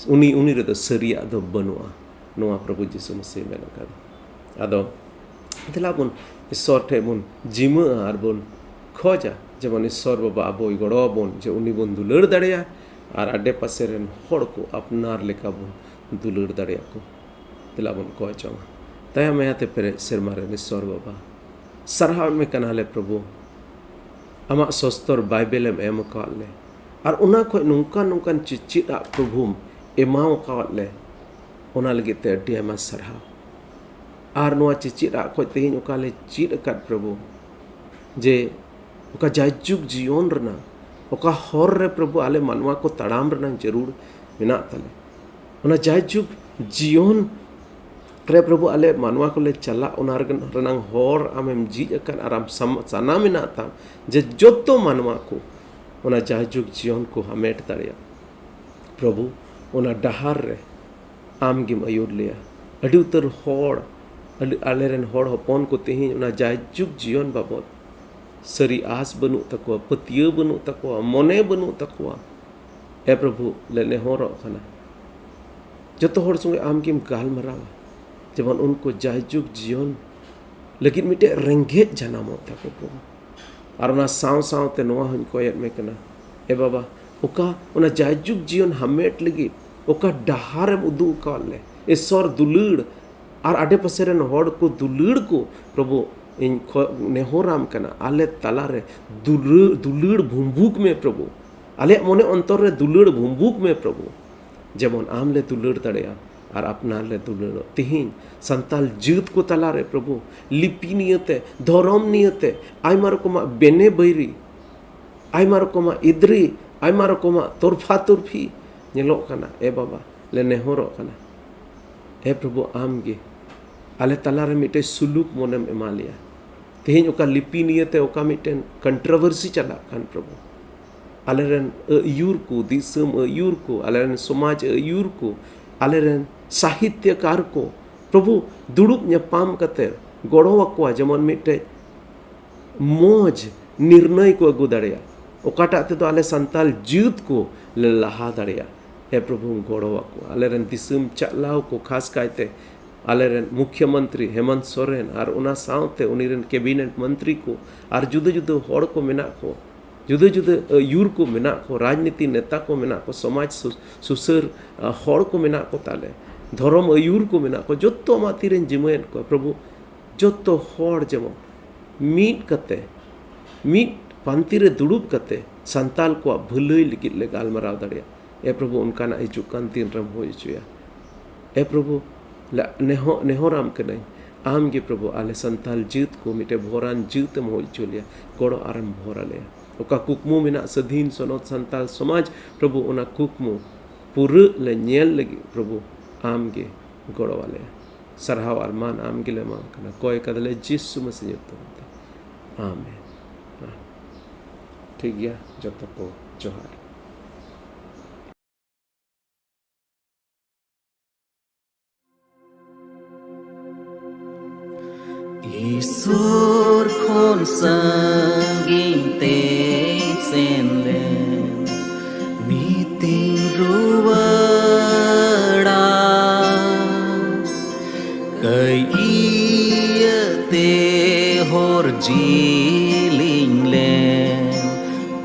ᱩᱱᱤ, ᱩᱱᱤ ᱨᱮᱫᱚ ᱥᱟᱹᱨᱤᱭᱟᱜ ᱫᱚ ᱵᱟᱹᱱᱩᱜᱼᱟ᱾ ᱱᱚᱣᱟ ᱯᱨᱚᱵᱷᱩ ᱡᱤᱥᱩ ᱢᱟᱹᱥᱤ ᱢᱮᱱ ᱟᱠᱟᱫᱟ᱾ ᱟᱫᱚ ᱫᱮᱞᱟ ᱵᱚᱱ ᱤᱥᱥᱚᱨ ᱴᱷᱮᱱ ᱵᱚᱱ ᱡᱤᱢᱟᱹᱜᱼᱟ ᱟᱨ ᱵᱚᱱ ᱠᱷᱚᱡᱟ, ᱡᱮᱢᱚᱱ ᱤᱥᱥᱚᱨ ᱵᱟᱵᱟ ᱟᱵᱚᱭ ᱜᱚᱲᱚ ᱟᱵᱚᱱ, ᱡᱮ ᱩᱱᱤ ᱵᱚᱱ ᱫᱩᱞᱟᱹᱲ ᱫᱟᱲᱮᱭᱟᱜᱼᱟ ᱟᱨ ᱟᱰᱮ ᱯᱟᱥᱮ ᱨᱮᱱ ᱦᱚᱲ ᱠᱚ ᱟᱯᱱᱟᱨ ᱞᱮᱠᱟ ᱵᱚᱱ ᱫᱩᱞᱟᱹᱲ ᱫᱟᱲᱮᱭᱟᱜ ᱠᱚ᱾ ᱫᱮᱞᱟ ᱵᱚᱱ ᱠᱚᱭ ᱡᱚᱝᱟ᱾ ᱫᱟᱭᱟ ᱢᱟᱭᱟ ᱛᱮ ᱯᱮᱨᱮᱡ ᱥᱮᱨᱢᱟ ᱨᱮᱱ ᱤᱥᱥᱚᱨ ᱵᱟᱵᱟ, ᱥᱟᱨᱦᱟᱣ ᱮᱢ ᱠᱟᱱᱟᱞᱮ ᱯᱨᱚᱵᱷᱩ, ᱟᱢᱟᱜ ᱥᱚᱥᱛᱚᱨ ᱵᱟᱭᱵᱮᱞ ᱮᱢ ᱮᱢ ᱟᱠᱟᱫ ᱞᱮ, ᱟᱨ ᱚᱱᱟ ᱠᱷᱚᱱ ᱱᱚᱝᱠᱟᱱ ᱱᱚᱝᱠᱟᱱ ᱪᱮᱪᱮᱫ ᱟᱜ ᱯᱨᱚᱵᱷᱩᱢ ᱮᱢᱟᱣ ᱟᱠᱟᱫ ᱞᱮ, ᱚᱱᱟ ᱞᱟᱹᱜᱤᱫ ᱛᱮ ᱟᱹᱰᱤ ᱟᱭᱢᱟ ᱥᱟᱨᱦᱟᱣ᱾ ᱟᱨ ᱱᱚᱣᱟ ᱪᱮᱪᱮᱫ ᱟᱜ ᱠᱷᱚᱱ ᱛᱮᱦᱮᱧ ᱚᱠᱟ ᱞᱮ ᱪᱮᱫ ᱟᱠᱟᱫ ᱯᱨᱚᱵᱷᱩ, ᱡᱮ ᱚᱠᱟ ᱡᱟᱭᱡᱩᱜᱽ ᱡᱤᱭᱚᱱ ᱨᱮᱱᱟᱜ ᱚᱠᱟ ᱦᱚᱨ ᱨᱮ ᱯᱨᱚᱵᱷᱩ ᱟᱞᱮ ᱢᱟᱱᱣᱟ ᱠᱚ ᱛᱟᱲᱟᱢ ᱨᱮᱱᱟᱜ ᱡᱟᱹᱨᱩᱲ ᱢᱮᱱᱟᱜ ᱛᱟᱞᱮ, ᱚᱱᱟ ᱡᱟᱭᱡᱩᱜᱽ ᱡᱤᱭᱚᱱ ᱨᱮ ᱯᱨᱚᱵᱷᱩ, ᱟᱞᱮ ᱢᱟᱱᱣᱟ ᱠᱚᱞᱮ ᱪᱟᱞᱟᱜ, ᱚᱱᱟ ᱨᱮᱜᱮ ᱨᱮᱱᱟᱝ ᱦᱚᱨ ᱟᱢᱮᱢ ᱡᱷᱤᱡ ᱟᱠᱟᱫ ᱟᱨ ᱟᱢ ᱥᱟᱢ-, ᱥᱟᱱᱟ ᱢᱮᱱᱟᱜ ᱛᱟᱢ ᱡᱮ ᱡᱚᱛᱚ ᱢᱟᱱᱣᱟ ᱠᱚ ᱚᱱᱟ ᱡᱟᱭᱡᱩᱜᱽ ᱡᱤᱭᱚᱱ ᱠᱚ ᱦᱟᱢᱮᱴ ᱫᱟᱲᱮᱭᱟᱜ᱾ ᱯᱨᱚᱵᱷᱩ, ᱚᱱᱟ ᱰᱟᱦᱟᱨ ᱨᱮ ᱟᱢ ᱜᱮᱢ ᱟᱹᱭᱩᱨ ᱞᱮᱭᱟ᱾ ᱟᱹᱰᱤ ᱩᱛᱟᱹᱨ ᱦᱚᱲ, ᱟᱹᱰᱤ, ᱟᱞᱮᱨᱮᱱ ᱦᱚᱲ ᱦᱚᱯᱚᱱ ᱠᱚ ᱛᱮᱦᱮᱧ ᱚᱱᱟ ᱡᱟᱭᱡᱩᱜᱽ ᱡᱤᱭᱚᱱ ᱵᱟᱵᱚᱫ ᱥᱟᱹᱨᱤ ᱟᱸᱥ ᱵᱟᱹᱱᱩᱜ ᱛᱟᱠᱚᱣᱟ, ᱯᱟᱹᱛᱭᱟᱹᱣ ᱵᱟᱹᱱᱩᱜ ᱛᱟᱠᱚᱣᱟ, ᱢᱚᱱᱮ ᱵᱟᱹᱱᱩᱜ ᱛᱟᱠᱚᱣᱟ᱾ ᱮ ᱯᱨᱚᱵᱷᱩ, ᱞᱮ ᱱᱮᱦᱚᱨᱚᱜ ᱠᱟᱱᱟ, ᱡᱚᱛᱚ ᱦᱚᱲ ᱥᱚᱸᱜᱮ ᱟᱢ ᱜᱮᱢ ᱜᱟᱞᱢᱟᱨᱟᱣᱟ, ᱡᱮᱢᱚᱱ ᱩᱱᱠᱩ ᱡᱟᱭᱡᱩᱜᱽ ᱡᱤᱭᱚᱱ ᱞᱟᱹᱜᱤᱫ ᱢᱤᱫᱴᱮᱡ ᱨᱮᱸᱜᱮᱡ ᱡᱟᱱᱟᱢᱚᱜ ᱛᱟᱠᱚ, ᱯᱨᱚᱵᱷᱩ᱾ ᱟᱨ ᱚᱱᱟ ᱥᱟᱶ ᱥᱟᱶᱛᱮ ᱱᱚᱣᱟ ᱦᱚᱸᱧ ᱠᱚᱭᱮᱫ ᱢᱮ ᱠᱟᱱᱟ, ᱮ ᱵᱟᱵᱟ, ᱚᱠᱟ ᱚᱱᱟ ᱡᱟᱭᱡᱩᱜᱽ ᱡᱤᱭᱚᱱ ᱦᱟᱢᱮᱴ ᱞᱟᱹᱜᱤᱫ ᱚᱠᱟ ᱰᱟᱦᱟᱨᱮᱢ ᱩᱫᱩᱜ ᱟᱠᱟᱫ ᱞᱮ, ᱤᱥᱚᱨ ᱫᱩᱞᱟᱹᱲ ᱟᱨ ᱟᱰᱮ ᱯᱟᱥᱮ ᱨᱮᱱ ᱦᱚᱲ ᱠᱚ ᱫᱩᱞᱟᱹᱲ ᱠᱚ, ᱯᱨᱚᱵᱷᱩ, ᱤᱧ ᱠᱷᱚ-, ᱱᱮᱦᱚᱨᱟᱢ ᱠᱟᱱᱟ, ᱟᱞᱮ ᱛᱟᱞᱟᱨᱮ ᱫᱩᱞᱟᱹᱲ, ᱫᱩᱞᱟᱹᱲ ᱵᱷᱩᱢᱵᱩᱠ ᱢᱮ, ᱯᱨᱚᱵᱷᱩ᱾ ᱟᱞᱮᱭᱟᱜ ᱢᱚᱱᱮ ᱚᱱᱛᱚᱨ ᱨᱮ ᱫᱩᱞᱟᱹᱲ ᱵᱷᱩᱢᱵᱩᱠ ᱢᱮ, ᱯᱨᱚᱵᱷᱩ, ᱡᱮᱢᱚᱱ ᱟᱢ ᱞᱮ ᱫᱩᱞᱟᱹᱲ ᱫᱟᱲᱮᱭᱟᱜ ᱟᱨ ᱟᱯᱱᱟᱨ ᱞᱮ ᱫᱩᱞᱟᱹᱲᱚᱜ᱾ ᱛᱮᱦᱮᱧ ᱥᱟᱱᱛᱟᱞ ᱡᱟᱹᱛ ᱠᱚ ᱛᱟᱞᱟᱨᱮ, ᱯᱨᱚᱵᱷᱩ, ᱞᱤᱯᱤ ᱱᱤᱭᱟᱹᱛᱮ, ᱫᱷᱚᱨᱚᱢ ᱱᱤᱭᱟᱹᱛᱮ ᱟᱭᱢᱟ ᱨᱚᱠᱚᱢᱟᱜ ᱵᱮᱱᱮ ᱵᱟᱹᱭᱨᱤ, ᱟᱭᱢᱟ ᱨᱚᱠᱚᱢᱟᱜ ᱤᱫᱽᱨᱤ, ᱟᱭᱢᱟ ᱨᱚᱠᱚᱢᱟᱜ ᱛᱚᱨᱯᱷᱟ ᱛᱚᱨᱯᱷᱤ ᱧᱮᱞᱚᱜ ᱠᱟᱱᱟ᱾ ᱮ ᱵᱟᱵᱟ, ᱞᱮ ᱱᱮᱦᱚᱨᱚᱜ ᱠᱟᱱᱟ, ᱮ ᱯᱨᱚᱵᱷᱩ, ᱟᱢ ᱜᱮ ᱟᱞᱮ ᱛᱟᱞᱟᱨᱮ ᱢᱤᱫᱴᱮᱡ ᱥᱩᱞᱩᱠ ᱢᱚᱱᱮᱢ ᱮᱢᱟ ᱞᱮᱭᱟ᱾ ᱛᱮᱦᱮᱧ ᱚᱠᱟ ᱞᱤᱯᱤ ᱱᱤᱭᱟᱹᱛᱮ ᱚᱠᱟ ᱢᱤᱫᱴᱮᱱ controversy ᱪᱟᱞᱟᱜ ᱠᱟᱱ, ᱯᱨᱚᱵᱷᱩ, ᱟᱞᱮᱨᱮᱱ ᱟᱹᱭᱩᱨ ᱠᱚ, ᱫᱤᱥᱚᱢ ᱟᱹᱭᱩᱨ ᱠᱚ, ᱟᱞᱮᱨᱮᱱ ᱥᱚᱢᱟᱡᱽ ᱟᱹᱭᱩᱨ ᱠᱚ, ᱟᱞᱮᱨᱮᱱ ᱥᱟᱦᱤᱛᱭᱚᱠᱟᱨ ᱠᱚ, ᱯᱨᱚᱵᱷᱩ, ᱫᱩᱲᱩᱵ ᱧᱟᱯᱟᱢ ᱠᱟᱛᱮ ᱜᱚᱲᱚ ᱟᱠᱚᱣᱟ, ᱡᱮᱢᱚᱱ ᱢᱤᱫᱴᱮᱡ ᱢᱚᱡᱽ ᱱᱤᱨᱱᱚᱭ ᱠᱚ ᱟᱹᱜᱩ ᱫᱟᱲᱮᱭᱟᱜ, ᱚᱠᱟᱴᱟᱜ ᱛᱮᱫᱚ ᱟᱞᱮ ᱥᱟᱱᱛᱟᱞ ᱡᱟᱹᱛ ᱠᱚ ᱞᱮ ᱞᱟᱦᱟ ᱫᱟᱲᱮᱭᱟᱜ᱾ ᱮ ᱯᱨᱚᱵᱷᱩ, ᱜᱚᱲᱚ ᱟᱠᱚᱣᱟ᱾ ᱟᱞᱮᱨᱮᱱ ᱫᱤᱥᱚᱢ ᱪᱟᱪᱞᱟᱣ ᱠᱚ, ᱠᱷᱟᱥ ᱠᱟᱭᱛᱮ ᱟᱞᱮᱨᱮᱱ ᱢᱩᱠᱷᱭᱚᱢᱚᱱᱛᱨᱤ ᱦᱮᱢᱚᱱᱛ ᱥᱚᱨᱮᱱ ᱟᱨ ᱚᱱᱟ ᱥᱟᱶᱛᱮ ᱩᱱᱤᱨᱮᱱ cabinet ᱢᱚᱱᱛᱨᱤ ᱠᱚ ᱟᱨ ᱡᱩᱫᱟᱹ ᱡᱩᱫᱟᱹ ᱦᱚᱲ ᱠᱚ ᱢᱮᱱᱟᱜ ᱠᱚ, ᱡᱩᱫᱟᱹ ᱡᱩᱫᱟᱹ ᱟᱹᱭᱩᱨ ᱠᱚ ᱢᱮᱱᱟᱜ ᱠᱚ, ᱨᱟᱡᱽᱱᱤᱛᱤ ᱱᱮᱛᱟ ᱠᱚ ᱢᱮᱱᱟᱜ ᱠᱚ, ᱥᱚᱢᱟᱡᱽ ᱥᱩ-, ᱥᱩᱥᱟᱹᱨ, ᱟ, ᱦᱚᱲ ᱠᱚ ᱢᱮᱱᱟᱜ ᱠᱚ ᱛᱟᱞᱮ, ᱫᱷᱚᱨᱚᱢ ᱟᱹᱭᱩᱨ ᱠᱚ ᱢᱮᱱᱟᱜ ᱠᱚ, ᱡᱚᱛᱚ ᱟᱢᱟᱜ ᱛᱤᱨᱮᱧ ᱡᱤᱢᱟᱹᱭᱮᱫ ᱠᱚᱣᱟ, ᱯᱨᱚᱵᱷᱩ᱾ ᱡᱚᱛᱚ ᱦᱚᱲ ᱡᱮᱢᱚᱱ ᱢᱤᱫ ᱠᱟᱛᱮ, ᱢᱤᱫ ᱯᱟᱱᱛᱮ ᱨᱮ ᱫᱩᱲᱩᱵ ᱠᱟᱛᱮ ᱥᱟᱱᱛᱟᱞ ᱠᱚᱣᱟᱜ ᱵᱷᱟᱹᱞᱟᱹᱭ ᱞᱟᱹᱜᱤᱫ ᱞᱮ ᱜᱟᱞᱢᱟᱨᱟᱣ ᱫᱟᱲᱮᱭᱟᱜ᱾ ᱮ ᱯᱨᱚᱵᱷᱩ, ᱚᱱᱠᱟᱱᱟᱜ ᱦᱤᱡᱩᱜ ᱠᱟᱱ ᱫᱤᱱ ᱨᱮᱢ ᱦᱩᱭ ᱦᱚᱪᱚᱭᱟ᱾ ᱮ ᱯᱨᱚᱵᱷᱩ, ᱞᱟ-, ᱱᱮᱦᱚ-, ᱱᱮᱦᱚᱨᱟᱢ ᱠᱟᱹᱱᱟᱹᱧ, ᱟᱢ ᱜᱮ ᱯᱨᱚᱵᱷᱩ ᱟᱞᱮ ᱥᱟᱱᱛᱟᱞ ᱡᱟᱹᱛ ᱠᱚ ᱢᱤᱫᱴᱮᱡ ᱵᱷᱚᱨᱟᱱ ᱡᱟᱹᱛ ᱮᱢ ᱦᱩᱭ ᱦᱚᱪᱚ ᱞᱮᱭᱟ, ᱜᱚᱲᱚ ᱟᱨᱮᱢ ᱵᱷᱚᱨ ᱟᱞᱮᱭᱟ᱾ ᱚᱠᱟ ᱠᱩᱠᱢᱩ ᱢᱮᱱᱟᱜ ᱥᱟᱹᱫᱷᱤᱱ ᱥᱚᱱᱚᱛ ᱥᱟᱱᱛᱟᱞ ᱥᱚᱢᱟᱡᱽ, ᱯᱨᱚᱵᱷᱩ, ᱚᱱᱟ ᱠᱩᱠᱢᱩ ᱯᱩᱨᱟᱹᱜ ᱞᱮ ᱧᱮᱞ ᱞᱟᱹᱜᱤᱫ, ᱯᱨᱚᱵᱷᱩ, ᱟᱢ ᱜᱮ ᱜᱚᱲᱚ ᱟᱞᱮᱭᱟ᱾ ᱥᱟᱨᱦᱟᱣ ᱟᱨ ᱢᱟᱱ ᱟᱢ ᱜᱮᱞᱮ ᱮᱢᱟᱢ ᱠᱟᱱᱟ᱾ ᱠᱚᱭ ᱠᱟᱫᱟᱞᱮ ᱡᱤᱥᱩ ᱢᱟᱹᱥᱤ ᱧᱩᱛᱩᱢ ᱛᱮ᱾ ᱟᱢᱮᱱ᱾ ᱴᱷᱤᱠ ᱜᱮᱭᱟ, ᱡᱚᱛᱚ ᱠᱚ ᱡᱚᱦᱟᱨ᱾ ᱤᱥᱚᱨ ᱠᱷᱚᱱ ᱥᱟᱺᱜᱤᱧ ᱛᱮ ᱥᱮᱱ ᱞᱮᱱ ᱱᱤᱛᱤᱧ ᱨᱩᱣᱟᱹᱲᱟ᱾ ᱠᱟᱹᱭ ᱤᱭᱟᱹᱛᱮ ᱦᱚᱨ ᱡᱤᱞᱤᱧ ᱞᱮᱱ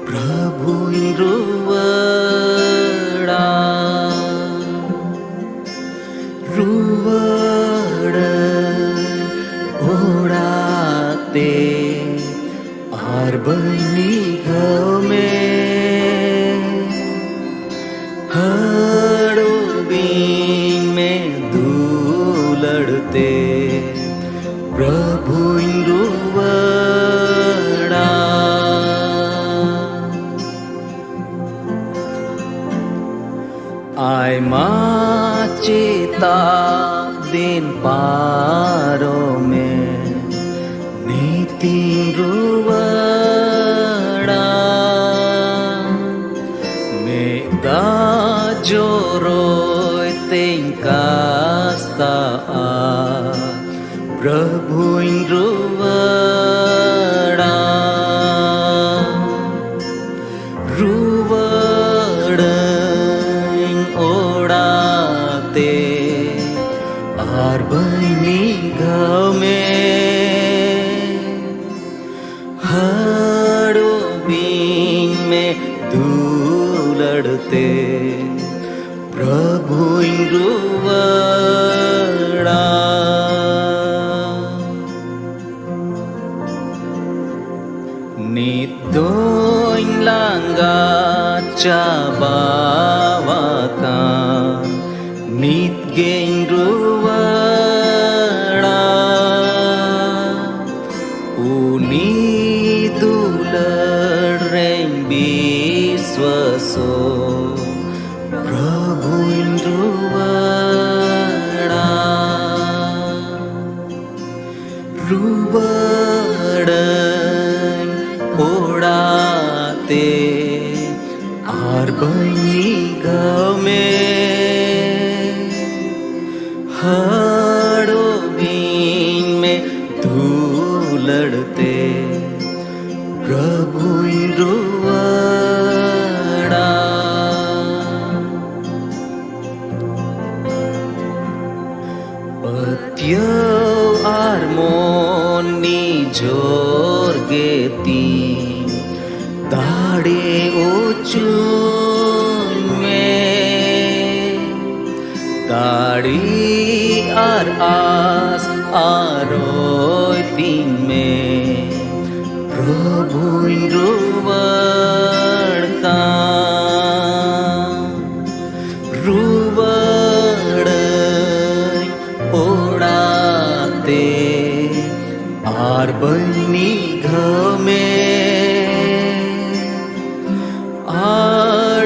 ᱯᱨᱚᱵᱷᱩᱧ ᱨᱩᱣᱟᱹᱲᱟ᱾ ᱨᱩᱣᱟᱹᱲᱟᱹᱧ ᱚᱲᱟᱜ ᱛᱮ ᱟᱨ ᱵᱟᱹᱧ ᱱᱤᱜᱷᱟᱹᱣ ᱢᱮ᱾ ᱦᱟᱹᱲᱩᱵᱤᱧ ᱢᱮ ᱫᱩᱞᱟᱹᱲ ᱛᱮ, ᱯᱨᱚᱵᱷᱩᱧ ᱨᱩᱣᱟᱹᱲᱟ᱾ ᱟᱭᱢᱟ ᱪᱮᱛᱟᱜ ᱫᱤᱱ ᱯᱟᱨᱚᱢᱮ ᱱᱤᱛᱤᱧ ᱨᱩᱣᱟᱹᱲᱟ᱾ ᱢᱮᱫ ᱫᱟᱜ ᱡᱚᱨᱚᱭ ᱛᱮᱧ ᱠᱟᱥᱛᱟᱜᱼᱟ, ᱯᱨᱚᱵᱷᱩᱧ ᱨᱩᱣᱟᱹᱲᱟ᱾ ᱨᱩᱣᱟᱹᱲᱟᱹᱧ ᱚᱲᱟᱜ ᱛᱮ ᱟᱨ ᱵᱟᱹᱧ ᱱᱤᱜᱷᱟᱹᱣ ᱢᱮ᱾ ᱦᱟᱹᱲᱩᱵᱤᱧ ᱢᱮ ᱫᱩᱞᱟᱹᱲ ᱛᱮ, ᱯᱨᱚᱵᱷᱩᱧ ᱨᱩᱣᱟᱹᱲᱟ᱾ ᱱᱤᱛ ᱫᱚᱧ ᱞᱟᱸᱜᱟ ᱪᱟᱵᱟᱣᱟᱠᱟᱱ, ᱱᱤᱛ ᱜᱮᱧ ᱨᱩᱣᱟᱹᱲᱟ᱾ ᱩᱱᱤ ᱫᱩᱞᱟᱹᱲ ᱨᱮᱧ ᱵᱤᱥᱣᱟᱥᱚᱜ, ᱯᱨᱚᱵᱷᱩᱧ ᱨᱩᱣᱟᱹᱲᱟ᱾ ᱵᱟᱹᱲᱟᱹᱧ ᱚᱲᱟᱜ ᱛᱮ ᱟᱨ ᱵᱟᱹᱧ ᱜᱟᱢᱮ᱾ ᱦᱟᱲᱚᱵᱤᱧ ᱢᱮ ᱫᱩᱞᱟᱹᱲ ᱛᱮ ᱯᱨᱚᱵᱷᱩᱧ ᱨᱩᱣᱟᱹᱲᱟ᱾ ᱯᱟᱹᱛᱭᱟᱹᱣ ᱟᱨ ᱢᱚᱱ ᱱᱤᱡᱚᱨ ᱜᱮ ᱛᱤᱧ ᱫᱟᱲᱮ ᱚᱪᱚᱧ ᱢᱮ᱾ ᱫᱟᱲᱮ ᱟᱨ ᱟᱥ ᱟᱨᱚᱭ ᱛᱤᱧ ᱢᱮ, ᱯᱨᱚᱵᱷᱩᱧ ᱨᱩᱣᱟᱹᱲ ᱠᱟᱱ᱾ ᱨᱩᱣᱟᱹᱲᱟᱹᱧ ᱚᱲᱟᱜ ᱛᱮ ᱟᱨ ᱵᱟᱹᱧ ᱱᱤᱜᱷᱟᱹᱣ ᱢᱮ᱾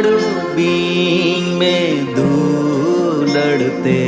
ᱟᱲᱚᱵᱤᱧ ᱢᱮ ᱫᱩᱞᱟᱹᱲ ᱛᱮ